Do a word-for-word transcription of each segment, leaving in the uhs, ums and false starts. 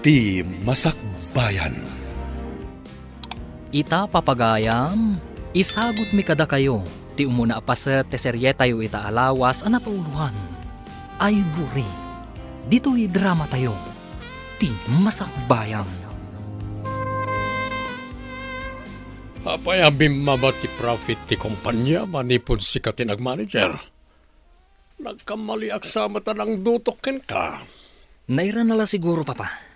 Ti Masakbayan. Ita, papagayam, isagutmi kadakayo ti umuna a paset ti serietayo ita a lawas a napauloan, Ivory. Ditoy dramatayo, Ti Masakbayan. Apay a bimmaba ti profit ti kompania manipud sika ti nagmanager? Nagkamaliak sa met a nangdutok kenka. Nairana la siguro, Papa.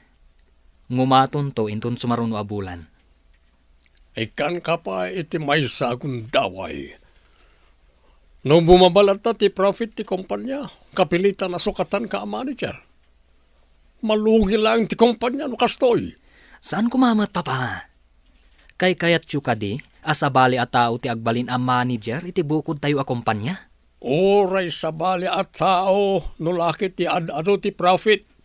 Ngumatonto inton sumaruno a bulan. Ikkanka pay iti maysa a gundaway. No bumaba latta ti profit ti kompania, kapilitan a sukatanka a manager. Malugi laeng ti kompania no kastoy. Saan koma met, Papa. Kaykayatyo kadi a sabali a tao ti agbalin a manager iti bukodtayo a kompania? Uray sabali a tao no la ket ti ad-adu ti profit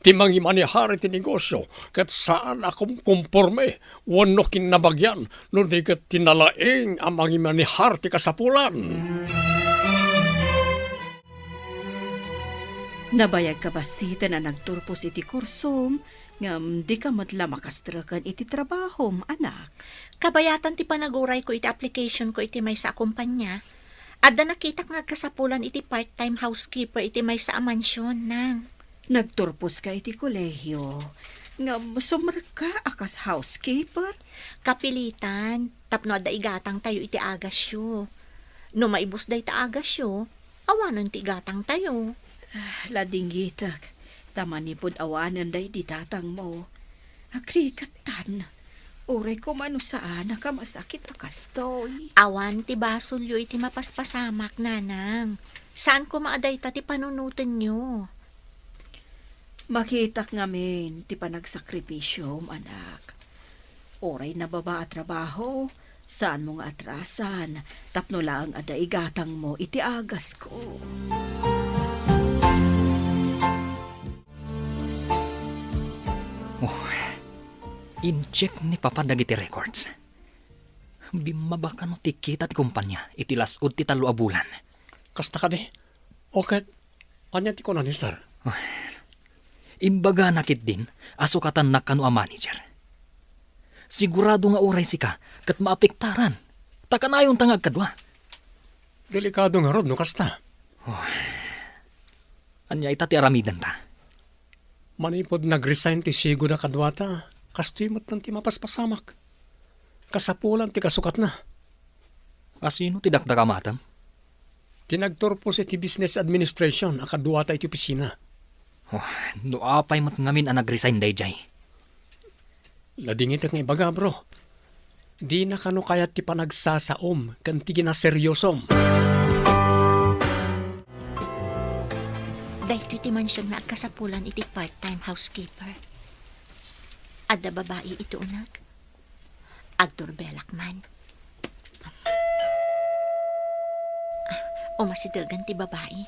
ti mangimanehar iti negosio, ket saan a kumkomporme wenno kinnabagian no di ket ti nalaing a mangimanehar ti kasapulan. Nabayagka bassiten a nagturpos iti kursom, ngem dika met la makastreken iti trabahom, anak. Kabayatan ti panagurayko iti applicationko iti maysa a kompania. Adda nakitak nga agkasapulan iti part-time housekeeper iti maysa a mansion, nang. Nagturposka iti kolehio, ngem sumrekka a kas housekeeper? Kapilitan, tapno adda igatangtayo iti agasyo. No maibus dayta agasyo, awanen ti igatangtayo. Ah, ladingitek, ta manipud awanen daydi datangmo. Agrikattan, uray koma no saan a kamasakit a kastoy. Awan ti basolyo iti mapaspasamak, nanang. Saan koma a dayta ti panunotenyo. Makitak ngamin ti panagsakripisyom, anak. Uray nababa a trabaho, saanmo nga atrasan tapno laeng adda igatangmo iti agasko. Oh, in-check ni Papa dagiti records. Bimmaba kano ti kita ti kompania iti las-ud ti tallo a bulan. Kasta kadi? O ket, ania ti kuna ni Sir? Imbagana ketdin a sukatannak kano a manager. Sigurado nga uray sika ket maapektaran, ta kanayonta nga agkadua. Delikado ngarud no kasta. Oh. Ania ita ti aramidenta? Manipud nag-resign ti sigud a kaduata, kastoy met ti mapaspasamak. Kasapulan ti kasukatna. A sino ti dakdakamatem? Ti nagturpos iti business administration a kaduata iti opisina. Oh, no apay met ngamin a nag-resign daydiay? Ladingitek nga ibaga, bro. Dina kano kayat ti panagsasaom ken ti kinaseriosom. Daytoy ti mansion nga agkasapulan iti part-time housekeeper. Adda babai iti uneg. Agdurbelak man. Ah, umasidegen ti babai.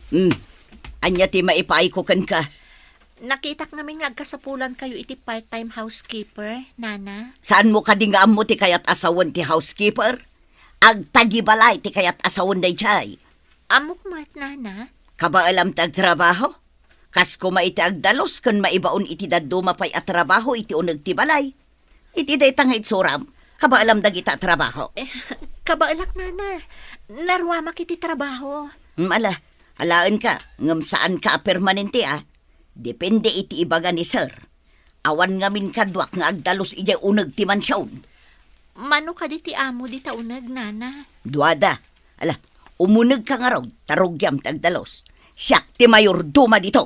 Hmm. Ania ti maipaayko kenka? Nakitak ngamin nga agkasapulankayo iti part-time housekeeper, Nana. Saanmo kadi nga ammo ti kayat a sawen ti housekeeper? Agtagibalay ti kayat a sawen daydiay. Ammok met, Nana. Kabaelam ti agtrabaho? Kas koma iti agdalus ken maibaon iti dadduma pay a trabaho iti uneg ti balay. Iti dayta nga itsuram, kabaelam dagita a trabaho. Eh, kabaelak, Nana. Naruamak iti trabaho. Hmm, ala, alaenka, ngem saanka a permanente, a. Depende iti ibaga ni Sir. Awan ngamin kaduak nga agdalus idiay uneg ti mansion. Mano kadi ti amo dita uneg, Nana? Duada. Ala, umunegka ngarud, ta rugiam ti agdalus. Siak ti mayordoma dito.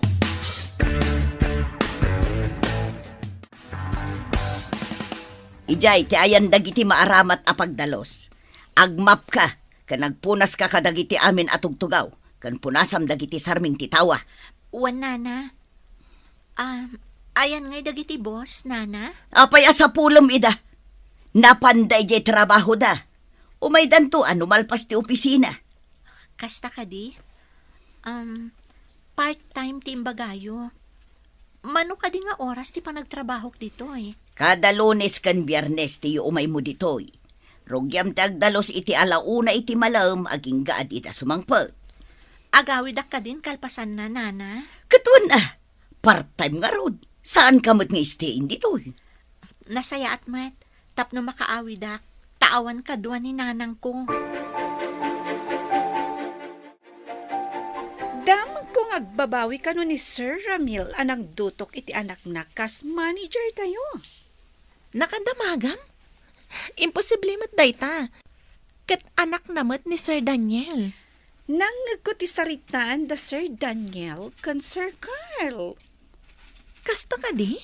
Idiay ti ayan dagiti maaramat a pagdalus. Agmapka, ken agpunaska kadagiti amin a tugtugaw, ken punasam dagiti sarming ti tawa. Wen, Nana. Ah, ayan ngay dagiti boss, Nana? Apay a sapulem ida? Napanda idiay trabahoda. Umaydanto a no malpas ti opisina. Kasta kadi? Um, part-time ti imbagayo. Mano kadi nga oras ti panagtrabahok ditoy? Kada Lunes ken Biernes ti umaymo ditoy. Rugiam ti agdalus iti alauna iti malem agingga a dida sumangpet. Agawidak kadin kalpasanna, Nana? Ket wen a, part-time ngarud. Saanka met nga stay-in ditoy. Nasayaat met tapno makaawidak, ta awan kadua ni nanangko. Damagko nga agbabawi kano ni Sir Ramil a nangdutok iti anakna kas manager tayo. Nakadamagam? Imposible met dayta. Ket anakna met ni Sir Daniel. Nangngegko ti saritaan da Sir Daniel ken Sir Carl. Kasta kadi?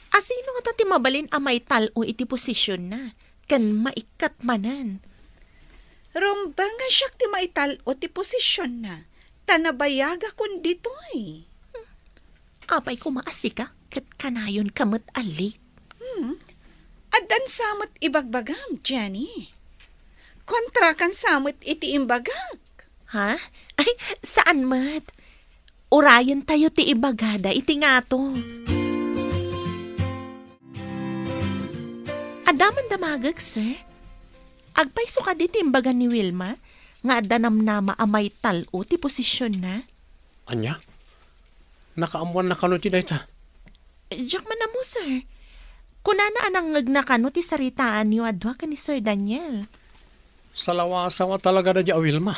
Asino ngata ti mabalin a maital-o iti posisionna ken maikkat manen? Rumbeng a siak ti maital-o ti posisionna, ta nabayagakon ditoy. Apay koma a sika ket kanayonka met a late? Hmm. Addan sa met ibagbagam, Jenny. Kontrakan sa met iti imbagak. Ha? Ay, saan met? Urayentayo ti ibagada iti ngato. Adda man damagek, sir. Agpayso kadi ti imbaga ni Wilma nga adda namnama a maital-o ti posisionna? Ania? Nakaammoanna kano ti dayta? Diak man ammo, sir. Kunana a nangngegna kano ti saritaanyo a dua ken ni Sir Daniel. Salawasawa talaga daydi a Wilma.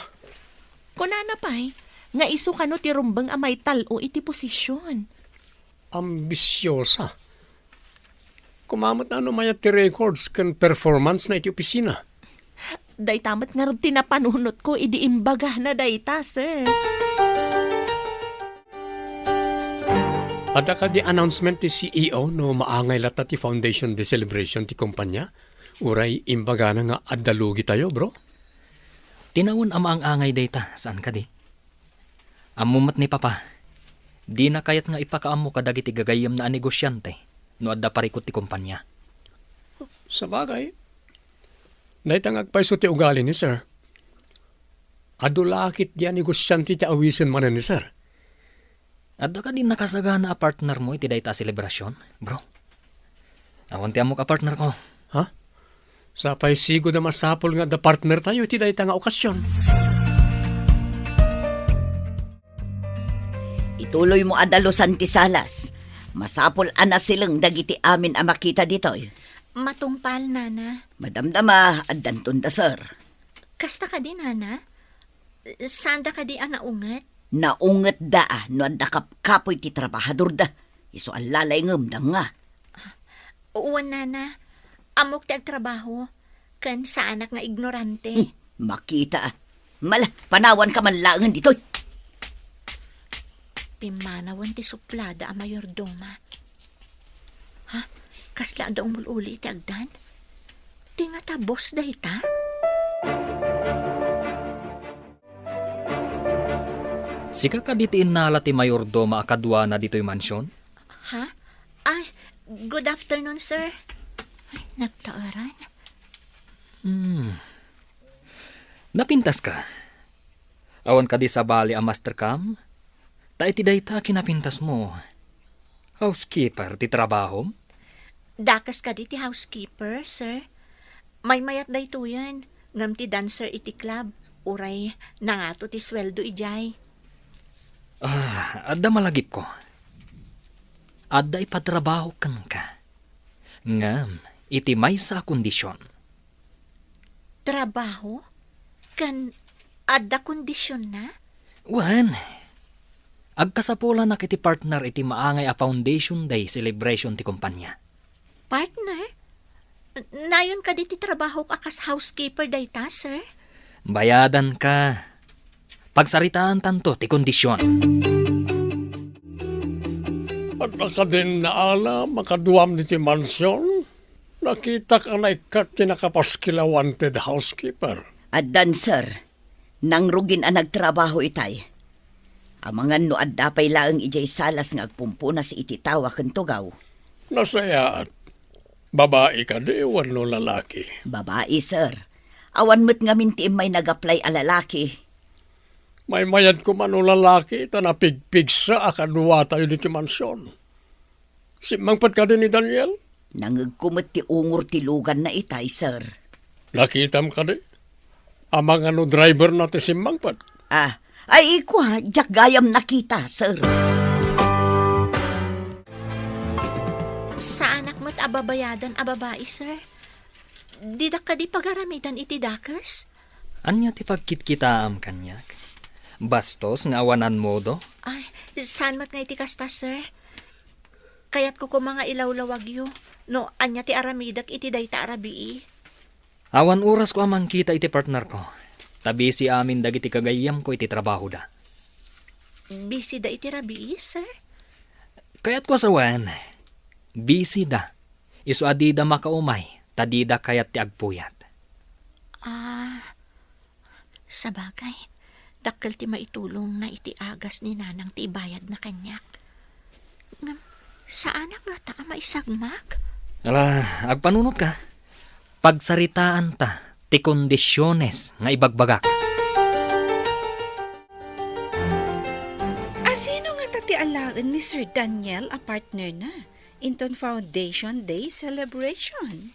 Kunana pay nga isu kano ti rumbeng a maital-o iti posision. Ambisiosa. Koma met no mayat ti records ken performance na iti opisina. Dayta met ngarud ti napanunotko idi imbagana dayta, sir. Adda kadi announcement ti C E O no maangay latta ti Foundation Day celebration ti kumpanya? Uray imbagana nga adda lugitayo, bro? Tinawen a maang-angay dayta, saan kadi? Ammo met ni Papa, dina kayat nga ipakaammo kadagiti gagayyemna a negosiante no adda parikut ti kumpanya. Sabagay, dayta nga agpayso ti ugali ni Sir. Adu la ketdi a negosiante ti awisen manen ni Sir. Adda kadi nakasagana a partnermo iti dayta a selebrasyon, bro? Awan ti ammok a partnerko. Ha? Sapay sigud a masapul nga adda partnertayo iti dayta nga okasyon. Ituloymo a dalusan ti salas. Masapul a nasileng dagiti amin a makita ditoy. Matungpal, Nana. Madamdama, addanton da, sir. Kasta kadi, Nana? Saanda kadi a naunget? Naungetda a no adda kapkapoy ti trabahadorda. Isu a lalayngem, danga. Wen, Nana. Ammok ti agtrabaho, ken saanak nga ignorante. Hmm, makita a. Mala, panawanka man laengen ditoy. Pimmanawen ti suplada a mayordoma. Ha? Kasla adda umul-uli iti agdan? Ti ngata boss dayta? Sika kadi ti innala ti mayordoma a kaduana ditoy mansion? Ha? Ay, good afternoon, sir. Ay, nagtaeran. Hmm. Napintaska? Awan kadi sabali a mastercam? Ta iti dayta a kinapintasmo, housekeeper ti trabahom? Dakes kadi ti housekeeper, sir. Maymayat daytoyen, ngem ti dancer iti club, uray nangato ti sueldo idiay. Ah, adda malagipko. Adda ipatrabahok kenka. Ngem, iti maysa a kondision. Trabaho? Ken adda kondisionna? Wen, agkasapulanak iti partner iti maangay a Foundation Day celebration ti kumpanya. Partner? N-, nayon kadi ti trabahok a kas housekeeper dayta, sir? Bayadanka. Pagsaritaantanto ti kondision. Adda kadin naalam a kaduam ditoy mansion? Nakitak a naikkat ti nakapaskil a wanted housekeeper. Addan, sir. Nangrugin a nagtrabaho itay. Amangan no adda pay laeng idiay salas nga agpumpunas iti tawa ken tugaw. Nasayaat. Babai kadi wenno lalaki? Babai, sir. Awan met ngamin ti immay nag-apply a lalaki. Maymayat koma no lalaki ta napigpigsa a kaduatayo ditoy mansion. Simmangpet kadi ni Daniel? Nangegko met ti ungor ti luganna itay, sir. Nakitam kadi? Amangan no driver na ti simmangpet? Ah, ay, ikua, diak gayam nakita, sir. Saanak met a babayadan a babai, sir. Didak kadi pagaramidan iti dakes? Ania ti pagkitkitaam kaniak? Bastos nga awanan modo? Ay, saan met nga iti kasta, sir? Kayatko koma nga ilawlawagyo no ania ti aramidek iti dayta a rabii. Awan orasko a mangkita iti partnerko, ta busy amin dagiti gagayyemko iti trabahoda. Busy da iti rabii, sir? Kayatko a sawen, busy da. Isu a dida makaumay, ta dida kayat ti agpuyat. Ah, sabagay, dakkel ti maitulongna iti agas ni Nanang ti ibayadna kaniak. Ngem, saanak ngata a maisagmak? Ala, agpanunotka. Pagsaritaanta ti kondisiones nga ibagbagak. Asino ngata ti alaen ni Sir Daniel a partnerna inton Foundation Day celebration?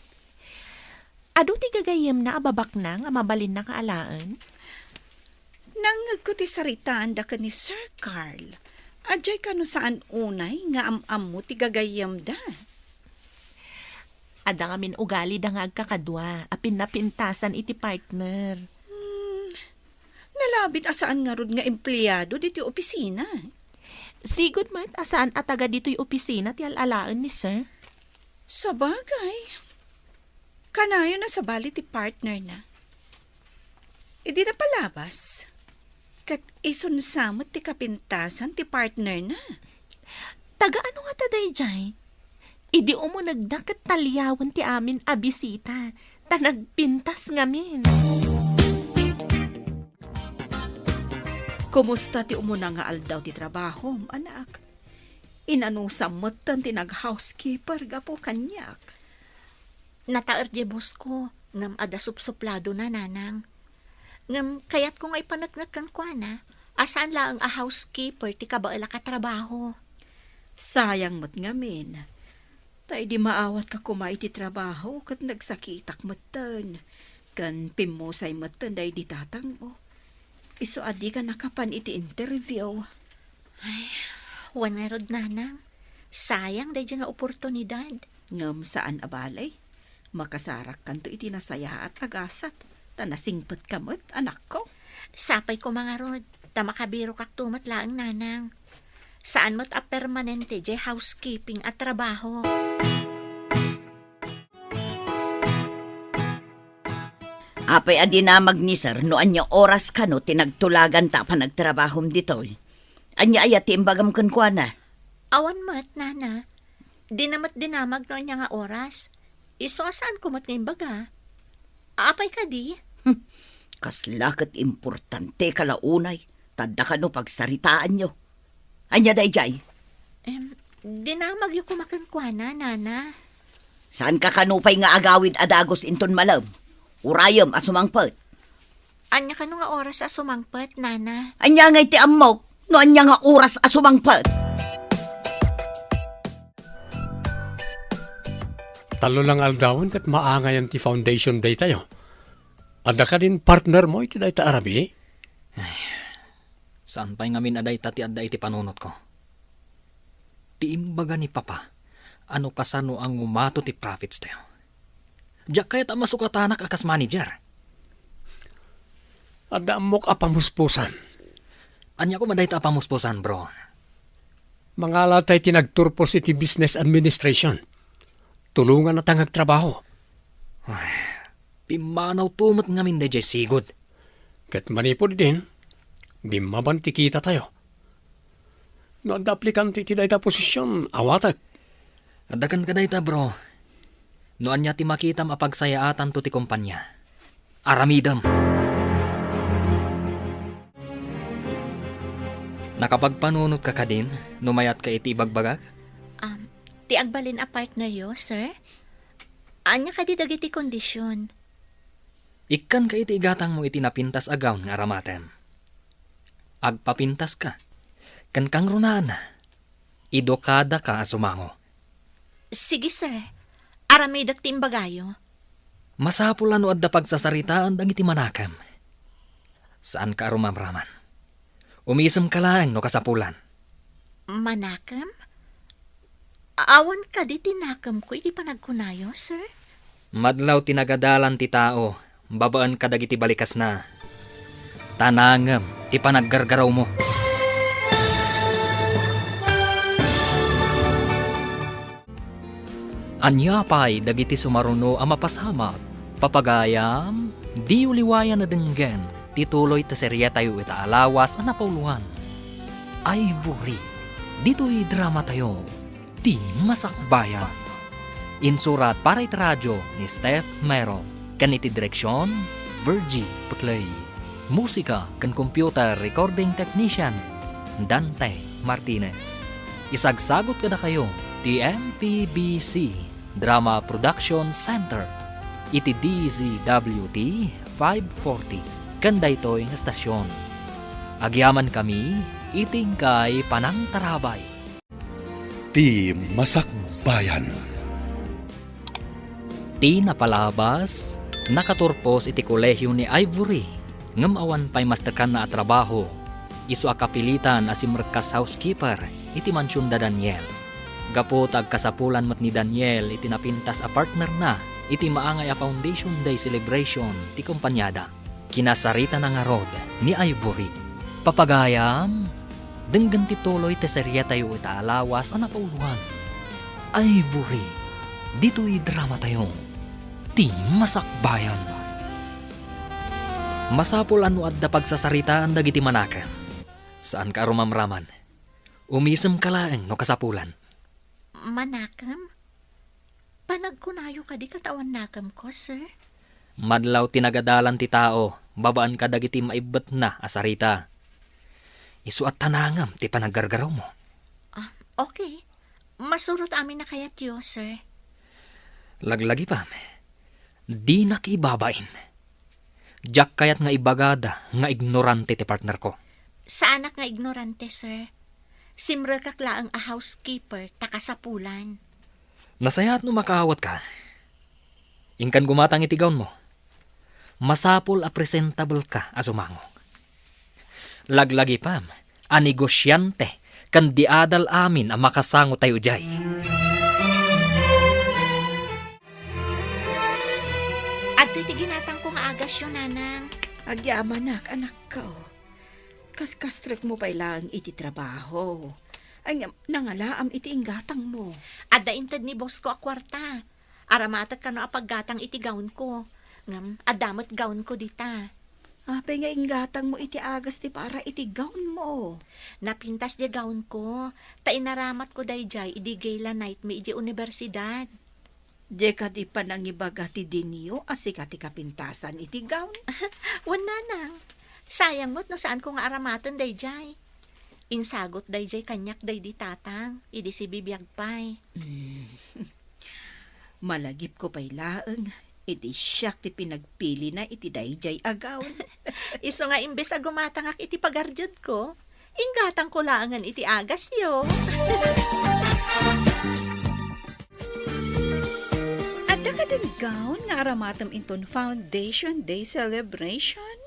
Adu ti gagayyemna a babaknang a mabalinna nga alaen? Nangngegko ti saritaanda ken ni Sir Carl. Adiay kano saan unay nga am-ammo ti gagayyemda? Adda ngamin ugalida nga agkakadua a pinnapintasan iti partner. Hmm, nalabit a saan ngarud nga empleado ditoy opisina. Sigud met a saan a taga ditoy opisina ti al-alaen ni Sir. Sabagay. Kanayon a sabali ti partnerna. Idi napalabas, ket isunsa met ti kapintasan ti partnerna. Taga ano ngata daydiay? Idi umunegda ket taliawen ti amin a bisita, ta nagpintas ngamin. Kumusta ti umuna nga aldaw ti trabahom, anak? Inanusam metten ti nag-housekeeper gapu kaniak. Nataer diay boss ko, ngem adda supsupladona, Nanang. Ngem kayatko nga ipaneknek kenkuana a saan laeng a housekeeper ti kabaelak a trabaho. Sayang met ngamin. Ta idi maawatka koma iti trabaho ket nagsakitak metten, ken pimmusay metten daydi tatangmo. Isu a dika nakapan iti interview. Ay, wen ngarud, Nanang. Sayang daydiay nga oportunidad. Ngem saan a bale, makasarakkanto iti nasayaat a gasat, ta nasingpetka met, anakko. Sapay koma ngarud, ta makabirokakto met laeng, Nanang. Saan met a permanente diay housekeeping a trabaho. Apay a dinamag ni Sir no ania oras kano ti nagtulaganta a panagtrabahom ditoy? Ania aya ti imbagam kenkuana? Awan met, Nana. Dina met dinamag no ania nga oras. Isu a saanko met nga imbaga. Apay kadi? Hmm, kasla ket importanteka la unay, ta adda kano pagsaritaanyo. Ania daydiay? Em, dinamagyo koma kenkuana, Nana. Saanka kano pay nga agawid a dagus inton malem? Urayem a sumangpet. Ania kano nga oras a sumangpet, Nana? Ania ngay ti ammok no ania nga oras a sumangpet? Tallo lang aldawen ket maangayan ti foundation day tayo. Adda kadin partner mo iti dayta a rabii? Ay, saan pay ngamin a dayta ti adda iti panunotko. Ti imbaga ni Papa a no kasano a ngumato ti profits tayo. Diak kayat a masukatanak a kas manager. Adda ammok a pamuspusan. Ania koma dayta a pamuspusan, bro? Mangala tay ti nagturpos iti business administration. Tulonganna ta nga agtrabaho. Ay, pimmanawto met ngamin daydiay sigud. Ket manipud idin, bimmaban ti kita tayo. No adda aplikante iti dayta a posisyon, awatek. Adda kenka dayta, bro. No ania ti makitam a pagsayaatanto ti kompania, aramidem. Nakapagpanunotka kadin no mayatka iti ibagbagak? Am, ti agbalin a partneryo, sir? Ania kadi dagiti kondisyon? Ikkanka iti igatangmo iti napintas a gown nga aramatem. Agpapintaska. Ken kangrunaan, idukadaka a sumango. Sige, sir. Aramidek ti imbagayo. Masapul a no adda pagsasaritaan dagiti manakem. Saanka a rumamraman. Umisemka laeng no kasapulan. Manakem? Awan kadi ti nakemko iti panagkunayo, sir? Madlaw ti nagadalan ti tao babaen kadagiti balikasna. Ta nangem ti panaggargarawmo. Ania pay dagiti sumaruno a mapasamak? Papagayam, diyo liwayan a denggen ti tuloy ti serietayo ita a lawas a napauloan. Ivory, ditoy dramatayo, ti Masakbayan. Insurat para iti radio ni Steph Mero, ken iti direksion, Virgie Puclay. Musika ken computer recording technician, Dante Martinez. Isagsagut kadakayo ti M P B C Drama Production Center iti D Z W T five forty ken daytoy nga estasion. Agyamankami iti inkay panangtarabay. Ti Masakbayan. Ti napalabas, nakaturpos iti kolehio ni Ivory, ngem awan pay mastekanna a trabaho. Isu a kapilitan a simrekka as housekeeper iti mansion da Daniel. Gapu ta agkasapulan met ni Daniel iti napintas a partnerna iti maangay a Foundation Day celebration ti kompaniada. Kinasaritana ngarud ni Ivory. Papagayam, denggen ti tuloy ti serietayo ita a lawas a napauloan. Ivory, ditoy dramatayo, ti Masakbayan. Masapul a no adda pagsasaritaan dagiti manakem. Saanka a rumamraman. Umisemka laeng no kasapulan. Manakem? Panagkunayo kadi ket awan nakemko, sir? Madlaw ti nagadalan ti tao babaen kadagiti maibbetna a sarita. Isu a ta nangem ti panaggargarawmo. Ah, okay. Masurot amin a kayatyo, sir. Laglagipam, dinak ibabain. Diak kayat nga ibagada nga ignorante ti partnerko. Saanak nga ignorante, sir. Simrekak laeng a housekeeper ta kasapulan. Nasayaat no makaawatka. Inkan gumatang iti gownmo. Masapul a presentableka a sumango. Laglagipam a negosiante ken di adal amin a makasangotayo idiay. Adtoy ti ginatangko nga agasyo, nanang. Agyamanak, anakko. Kaskastrekmo pay laeng iti trabaho. Ay, ngem, nangalaam iti inggatangmo. Adda inted ni bossko a kuarta. Aramatek kano a paggatang iti gownko. Ngem, adda met gownko dita. Apay nga inggatangmo iti agas ti para iti gownmo? Napintas diay gownko, ta inaramatko daydiay idi gala night mi idiay universidad. Diay kadi panangibaga ti dinio a sika ti kapintasan iti gown? Wen, nanang. Sayang met no saanko nga aramaten daydiay. Insagot daydiay kaniak daydi tatang, idi sibibiag pay. Mm. Malagipko pay laeng, iti siak ti pinagpilina iti daydiay a gown. Isu nga imbes a gumatangak iti pagardiedko, inggatangko laengen iti agasyo. Adda kadin gown nga aramatem inton Foundation Day celebration?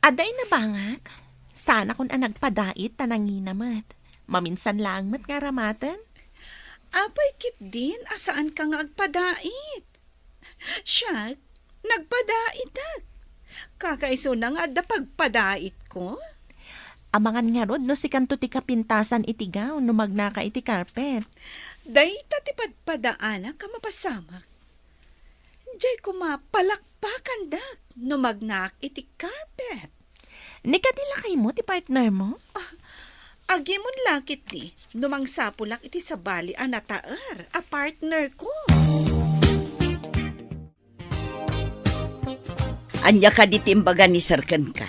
Adda, inabangak. Saanakon a nagpadait ta nangina met. Maminsan laeng met nga aramaten. Apay ketdin a saanka nga agpadait? Siak, nagpadaitak. Kakaisuna nga adda pagpadaitko. Amangan ngarud no sikanto ti kapintasan iti gown no magnaka iti carpet. Dayta ti padpadaanak a mapasamak. Diay koma palakpakandak no magnak iti carpet. Ni kadi lakaymo ti partnermo? Ah, agimon la ketdi no mangsapulak iti sabali a nataer a partnerko. Ania kadi ti imbaga ni Sir kenka?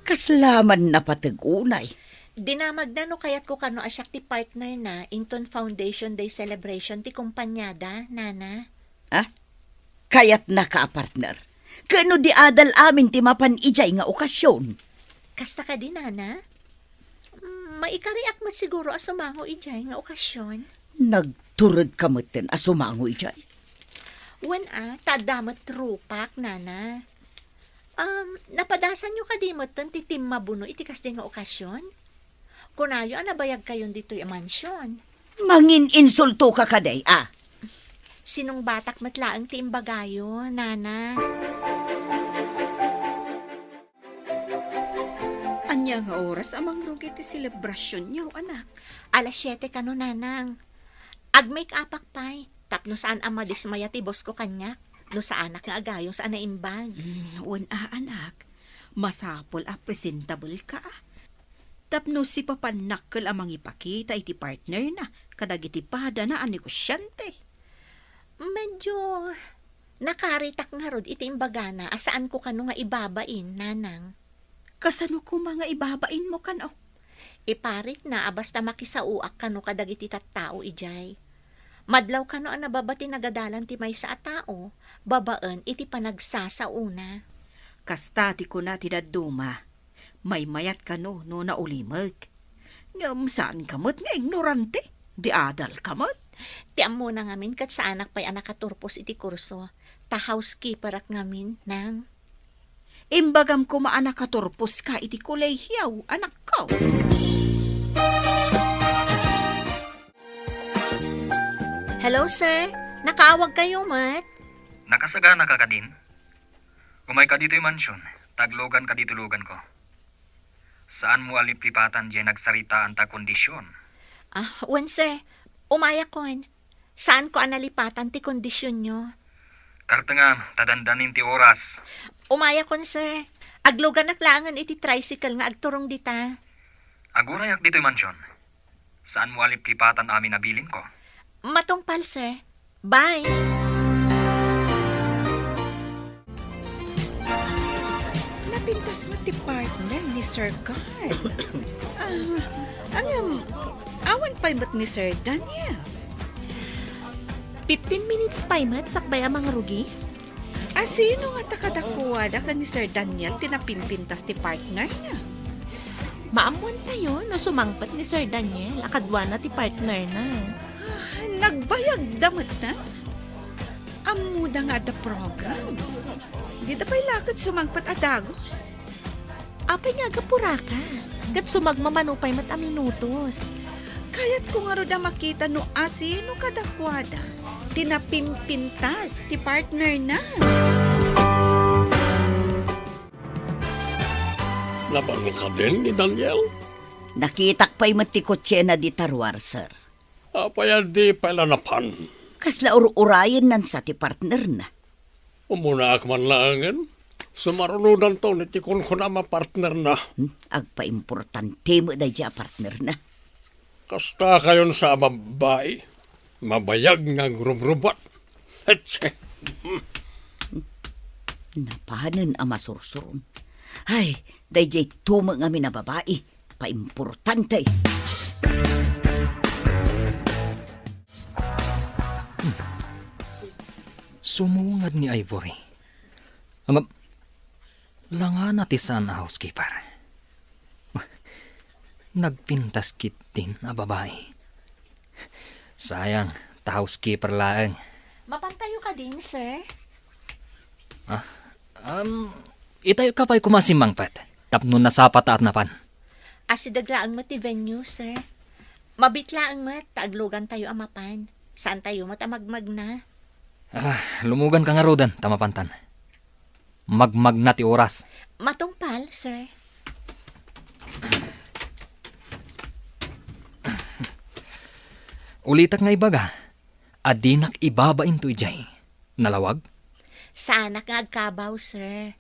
Kasla man napateg unay. Dinamagna no kayatko kano a siak ti partnerna inton Foundation Day celebration ti kompaniada, Nana. Ah? Kayatnaka a partner? Ken no di adal amin ti mapan idiay nga okasion? Kasta kadi, Nana? Mm, maikariak met siguro a sumango idiay nga okasion. Nagturedka metten a sumango idiay? Wen a, ta adda met rupak, nana. Um, napadasanyo kadi metten ti timmabuno iti kasdi nga okasion? Kunayo a nabayagkayon ditoy a mansion. Mangin-insultoka kadi, a? Sinungbatak met laeng ti imbagayo, nana. Ania nga oras a mangrugi ti selebrasionyo, anak? Alas siete kano, nanang. Ag-make-upak pay, tapno saan a madismaya ti boss ko kaniak, no saanak nga agayos a naimbag. Mm, wen a, anak. Masapul a presentable ka. Tapno sipapannakkel a mangipakita iti partnerna kadagiti padana a negosyante. Medyo nakaritak ngarud iti imbagana a saanko kano nga ibabain, nanang. Kasano koma nga ibabainmo kano? Iparitna a basta makisaoak kano kadagiti tattao idiay. Madlaw kano a nababa ti nagadalan ti maysa a tao babaen iti panagsasaona. Kasta ti kuna ti dadduma. Maymayat kano no naulimek. Ngem saan ka met nga ignorante. Di adal ka met. Ti ammona ngamin ket saanak pay a nakaturpos iti kurso. Ta housekeeperak ngamin, nang. Imbagam koma a nakaturpos ka iti kolehiaw, anakko. Hello, sir. Nakaawag kayo met? Nakasagana ka kadin? Umayka ditoy mansion, ta agluganka ditoy luganko. Saanmo a liplipatan diay nagsaritaanta a kondision. Ah, wen, sir. Umayakon. Saanko a nalipatan ti kondisionyo. Kartengam, ta dandanin ti oras. Umayakon, sir. Agluganak laengen iti tricycle nga agturong dita. Agurayak ditoy mansion. Saanmo a liplipatan amin a bilinko. Matungpal, sir. Bye. Napintas met ti partner ni Sir Carl. Ah, ngem, awan pay met ni Sir Daniel. Fifteen minutes pay met sakbay a mangrugi. Asino ngata kadakuada ken ni Sir Daniel ti napimpintas ti partnerna? Maammoantayo no sumangpet ni Sir Daniel a kaduana ti partnerna. Ah, nagbayagda met, a? Ammoda nga adda program. Dida pay la ket sumangpet a dagus. Apay nga agapuraka? Ket sumagmamano pay met a minutos. Kayatko ngarud a makita no asino kadakuada ti napimpintas ti partnerna. Napan kadin ni Daniel? Nakitak pay met ti kotsena dita ruar, sir. Apay a di pay la napan? Kasla ur-urayennan sa ti partnerna. Umunaak man laengen. Sumarunodanton iti kunkunam a partnerna. Hmm, agpaimportante met daydiay a partnerna. Kasta kayon sa a babbai, mabayag nga agrubrubat. Etse. Napanen a masursuron. Ay, daydiay tumeng amin a babai, paimportante. Hmm. Sumungad ni Ivory. Ngem, langana ti saan a housekeeper. Nagpintas ketdin a babai. Sayang, ta housekeeper laeng. Mapantayo kadin, sir? Ah, um, itayo ka pay koma a simmangpet, tapno nasapa ta a napan. Asideg laeng met ti venue, sir. Mabiit laeng met ta aglugantayo a mapan. Saantayo met a magmagna. Ah, lumuganka ngaruden ta mapantan. Magmagna ti oras. Matungpal, sir. Ulitek nga ibaga a dinak ibabain toy diay. Nalawag? Saanak nga agkabaw, sir.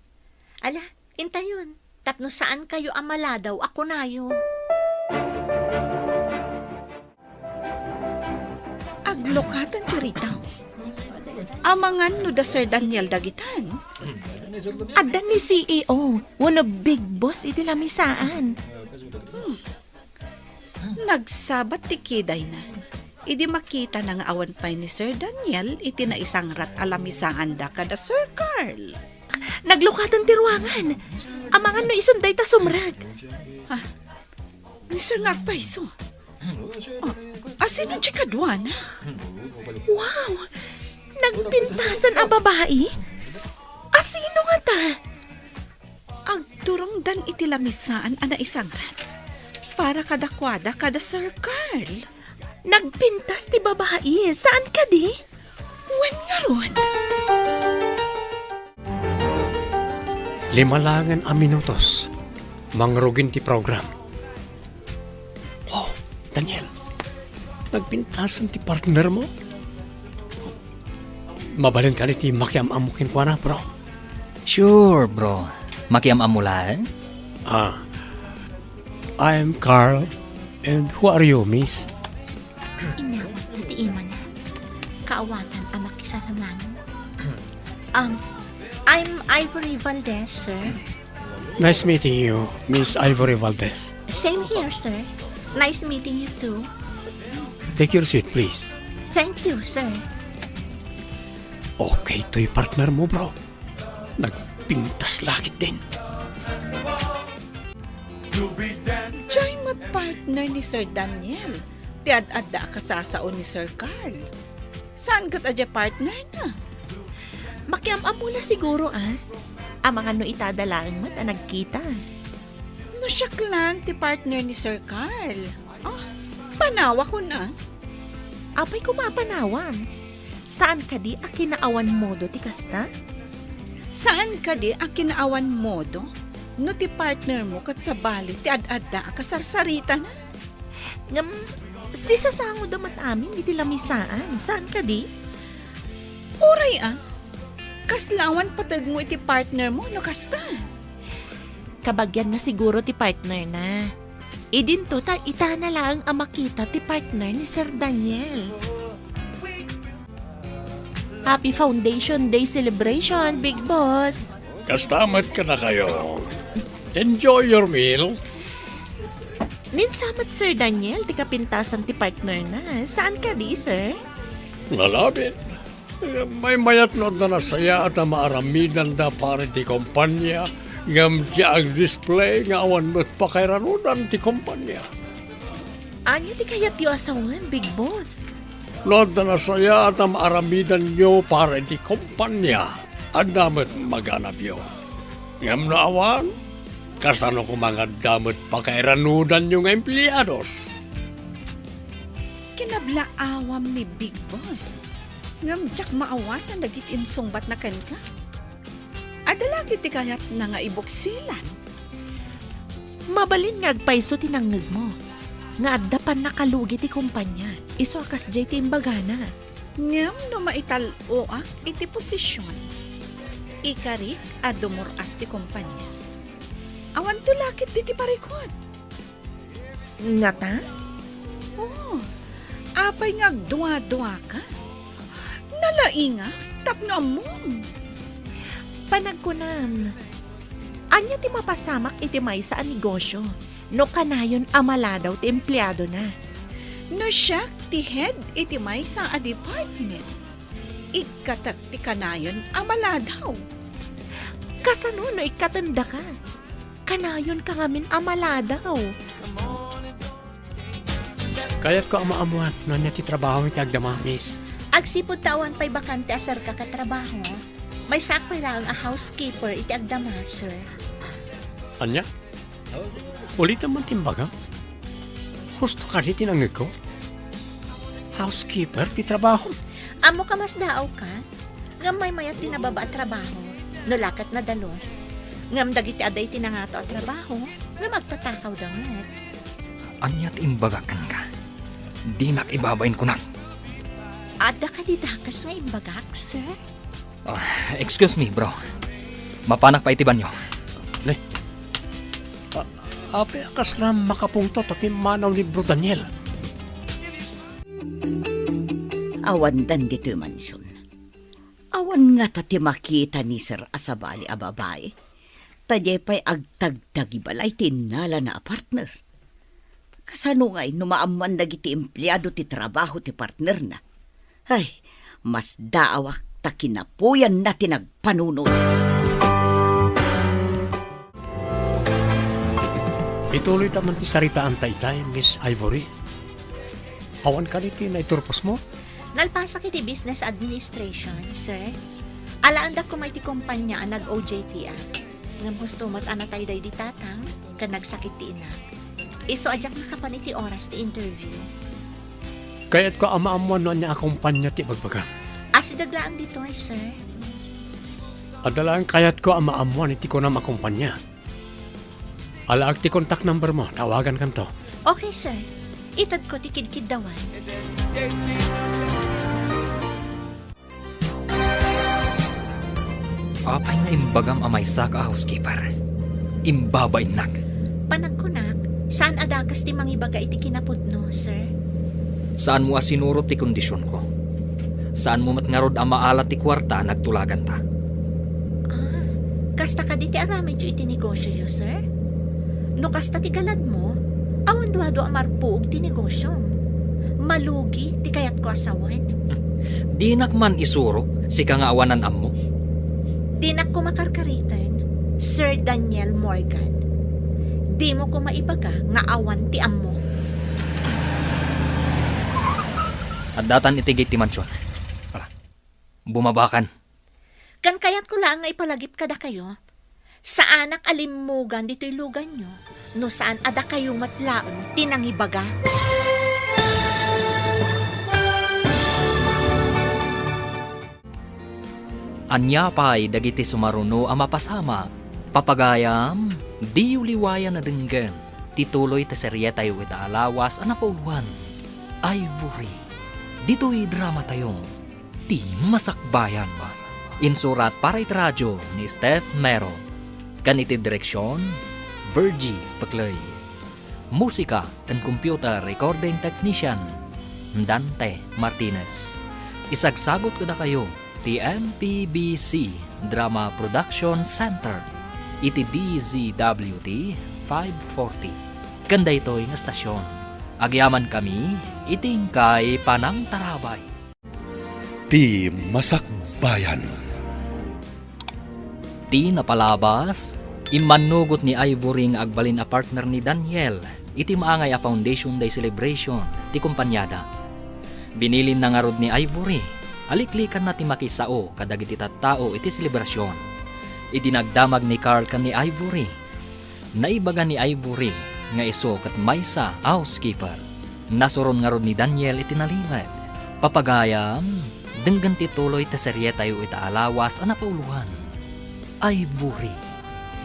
Ala, intayon, tapno saankayo a maladaw a kunayo. Aglukaten ti ritaw. Amangan no da Sir Daniel dagitan? Adda ni C E O wenno Big Boss iti lamisaan. Hmm. Nagsabat ti kidayna idi makitana nga awan pay ni Sir Daniel iti naisangrat a lamisaanda kada Sir Carl. Naglukaten ti ruangan. Amangan no isun dayta sumrek. Ah, ni Sir nga agpayso. Ah, asino ti kaduana? Wow! Nagpintasan a babai? Asino ngata? Agturongdan iti lamisaan a naisangran para kadakuada kada Sir Carl. Nagpintas ti babai, saan kadi? Wen ngarud. Lima laengen a minutos, mangrugin ti program. Oh, Daniel, nagpintasan ti partner mo? Mabalin kadi ti makiam-ammo kenkuana, bro? Sure, bro. Makiam-ammo laeng? Ah, I'm Carl, and who are you, miss? Inawatna ti imana. Kaawatan a makisalamangan. Um, I'm Ivory Valdez, sir. Nice meeting you, Miss Ivory Valdez. Same here, sir. Nice meeting you too. Take your seat, please. Thank you, sir. Okay toy partner mo, bro. Nagpintas la ketdin. Diay met partner ni Sir Daniel ti ad-adda a kasasao ni Sir Carl. Saan ket a diay partner na? Makiam-ammo la siguro, ah. Amangan no ita da laeng met a nagkita. No siak laeng ti partner ni Sir Carl. Oh, panawakon, ah. Apay koma a panawam? Saan kadi a kinaawan modo ti kasta? Saan kadi a kinaawan modo no ti partner mo ket sabali ti ad-adda a kasarsaritana? Ngem, sisasangoda met amin iti lamisaan. Saan kadi? Uray, ah. Kasla awan pategmo iti partner mo no kasta? Kabagianna siguro ti partner na. Idinto ta itana laeng a makita ti partner ni Sir Daniel. Happy Foundation Day celebration, Big Boss! Kasta met kadakayo. Enjoy your meal. Ninsa met, Sir Daniel, ti kapintasan ti partner na. Saan kadi, sir? Nalabit. Maymayat no adda nasayaat a maaramidanda para iti kompania, ngem diay agdisplay nga awan met pakairanudan ti kompania. Ania ti kayatyo a sawen, Big Boss? No adda nasayaat a maaramidanyo para iti kompania, adda met maganabyo. Ngem no awan, kasano koma nga adda met pakairanudanyo nga empleados? Kinablaawam ni Big Boss, ngem diak maawatan dagiti insungbatna kenka. Adda la ketdi kayatna nga ibuksilan? Mabalin nga agpayso ti nangngegmo, nga adda pannakalugi ti kompania, isu a kasdiay ti imbagana. Ngem no maital-oak iti posision, ikarik a dumur-as ti kompania. Awanto la ketdi ti parikut. Ngata? Oh, apay nga agduaduaka? Nalaingak tapno ammom. Panagkunam, ania ti mapasamak iti maysa a negosio no kanayon a maladaw ti empleadona? No siak ti head iti maysa a department, ikkatek ti kanayon a maladaw. Kasano no ikkatendaka? Kanayonka ngamin a maladaw. Kayatko a maammoan no ania ti trabahom iti agdama, miss. Agsipud ta awan pay bakante a serka ket trabaho, maysaak pay laeng a housekeeper iti agdama, sir. Ania? Ulitem man ti imbagam. Husto kadi ti nangngegko? Housekeeper ti trabahom? Ammok a masdaawka. Ngem maymayat ti nababa a trabaho, no la ket nadalus. Ngem dagiti adda iti nangato a trabaho, ngem agtatakawda met. Ania ti imbagak kenka? Dinak ibabain kunak. Adda kadi dakes nga imbagak, sir? Ah, excuse me, bro. Mapanak pay iti banyo. Ne? A-, apay a kasla makapungtot a pimmanaw ni Bro Daniel? Awandan ditoy mansion. Awan ngata ti makita ni Sir a sabali a babai, ta diay pay agtagtagi balay ti innalana a partner. Kasano ngay no maammoan dagiti empleado ti trabaho ti partnerna? Ay, masdaawak ta kinapuyanna ti nagpanunot. Ituloyta man ti saritaanta itay, Miss Ivory. Awan kadi ti naiturposmo? Nalpasak iti business administration, sir. Alaandak koma iti kompanya a nag-O J T-ak. Ngem husto met a natay daydi tatang ken nagsakit ti inak. Isu a diak makapan iti oras ti interview. Kayatko a maammuan no ania a kompanya ti ibagbagam. Asideg laeng ditoy, sir. Adda laeng kayatko a maammuan iti kunam a kompanya. Alaak ti contact number mo, tawagankanto. Okay, sir. Itedko ti kidkiddawan. Apay nga imbagam a maysaka a housekeeper? Imbabainnak. Panagkunak, saan a dakes ti mangibaga iti kinapudno, sir? Saanmo a sinurot ti kondisionko. Saanmo met ngarud a maala ti kuarta a nagtulaganta. Ah, kasta kadi ti aramidyo iti negosioyo, sir? No kasta ti galadmo, awan duadua a marpuog ti negosiom. Malugi ti kayatko a sawen. Dinak man isuro, sika nga awanan ammo. Dinak koma karkariten, Sir Daniel Morgan. Dimo koma ibaga nga awan ti ammo. Addatan iti gate ti mansion. Ala, bumabakan. Ken kayatko laeng nga ipalagip kadakayo, saanak a limmugan ditoy luganyo no saan a dakayo met laeng ti nangibaga. Ania pay dagiti sumaruno a mapasamak? Papagayam, diyo liwayan a denggen ti tuloy ti serietayo ita a lawas a napauloan, Ivory. Ditoy dramatayo, Ti Masakbayan. Insurat para iti radio ni Steph Mero. Ken iti direksion, Virgie Peclay. Musika ken computer recording technician, Dante Martinez. Isagsagut kadakayo ti M P B C Drama Production Center iti D Z W T five forty. Ken daytoy nga estasion, agyamankami iti inkay panangtarabay. Ti Masakbayan. Ti napalabas, immannugot ni Ivory nga agbalin a partner ni Daniel iti maangay a Foundation Day celebration ti kompaniada. Binilinna ngarud ni Ivory a liklikanna ti makisao kadagiti tattao iti selebrasion. Idi nagdamag ni Carl ken ni Ivory, naibaga ni Ivory nga isu ket maysa a housekeeper. Nasuron ngarud ni Daniel iti nalimed. Papagayam, denggen ti tuloy ti serietayo ita a lawas a napauloan, Ivory.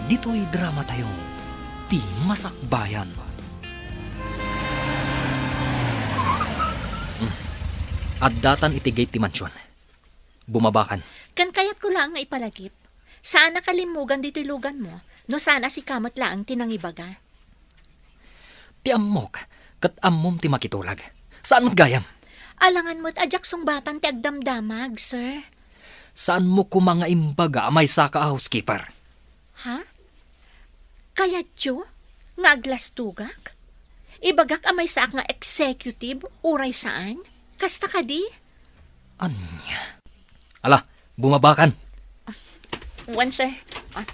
Ditoy dramatayo, Ti Masakbayan. Hmm. Addatan iti gate ti mansion. Bumabakan. Ken kayatko laeng nga ipalagip, saanak a limmugan ditoy luganmo no saan a sika met laeng ti nangibaga. Ti ammok, ket ammom ti makitulag. Saan met gayam? Alangan met a diak sungbatan ti agdamdamag, sir. Saanmo koma nga imbaga a maysaka a housekeeper? Ha? Kayatyo nga aglastogak? Ibagak a maysaak nga executive, uray saan? Kasta kadi? Ania? Ala, bumabakan! Wen, sir. Ah.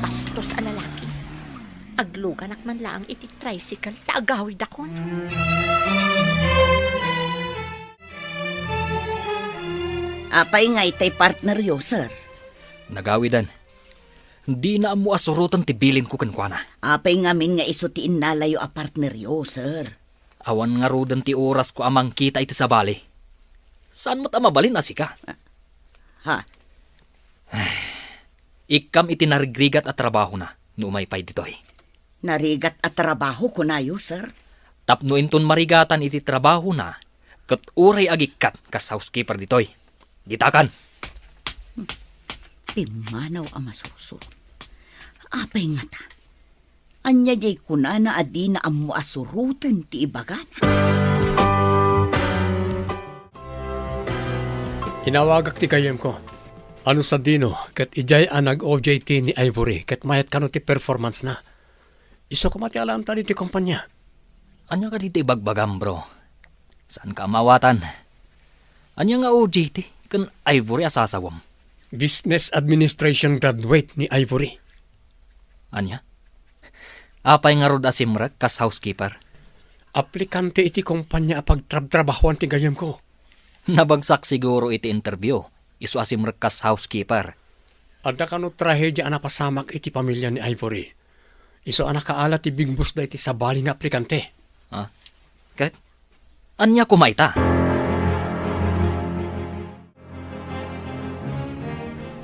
Bastos a lalaki. Agluganak man laeng iti tricycle ta agawidakon. Apay nga itay partneryo, sir? Nagawidan. Dina ammo a suroten ti bilinko kenkuana. Apay ngamin nga isu ti innalayo a partneryo, sir? Awan ngaruden ti orasko a mangkita iti sabali. Saan met a mabalin a sika? Ha? Ikkam iti narigrigat a trabahona no umay pay ditoy. Narigat a trabaho, kunayo, sir? Tapno inton marigatan iti trabahona, ket uray agikkat kas housekeeper ditoy. Ditakan! Pimmanaw a masursuro. Apay ngata? Ania diay kunana a dina ammo a suroten ti ibagana? Inawagak ti gayyemko. Ano sadino ket idiay a nag-O J T ni Ivory ket mayat kano ti performance na? Isu koma ti alaanta ditoy kompania. Ania kadi ti ibagbagam, bro? Saanka a maawatan? Ania nga O J T ken Ivory a sasawem? Business Administration graduate ni Ivory. Ania? Apay ngarud a simrek kas housekeeper? aplikante iti kompanya a pagtrabtrabahoan ti gayyemko. Nabagsak siguro iti interview, isu a simrek kas housekeeper. Adda kano trahedia a napasamak iti pamilya ni Ivory. Isu a nakaala ti bigbusda iti sabali nga aplikante. Ah, ket ania koma ita?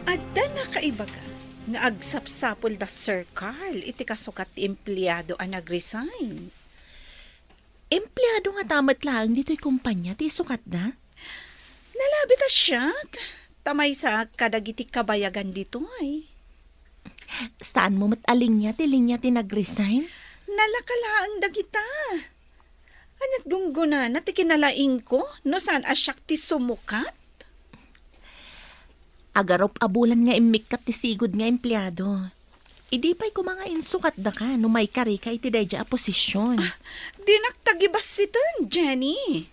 Adda nakaibaga nga agsapsapul da Sir Carl iti kasukat ti empleado a nag-resign. Empleado ngata met laeng ditoy kompanya ti isukatda? Nalabit a siak, ta maysaak kadagiti kabayagan ditoy. Saan mo met a linya ti linya ti nag-resign? Nalaka laeng dagita. Ania't gunggonana ti kinalaingko no saan a siak ti sumukat? Agarup a bulan nga immikkat ti sigud nga empleado. Idi pay koma nga insukatdaka no maikarika iti daydiay a posisyon. Ah, dinak tagibassiten, Jenny.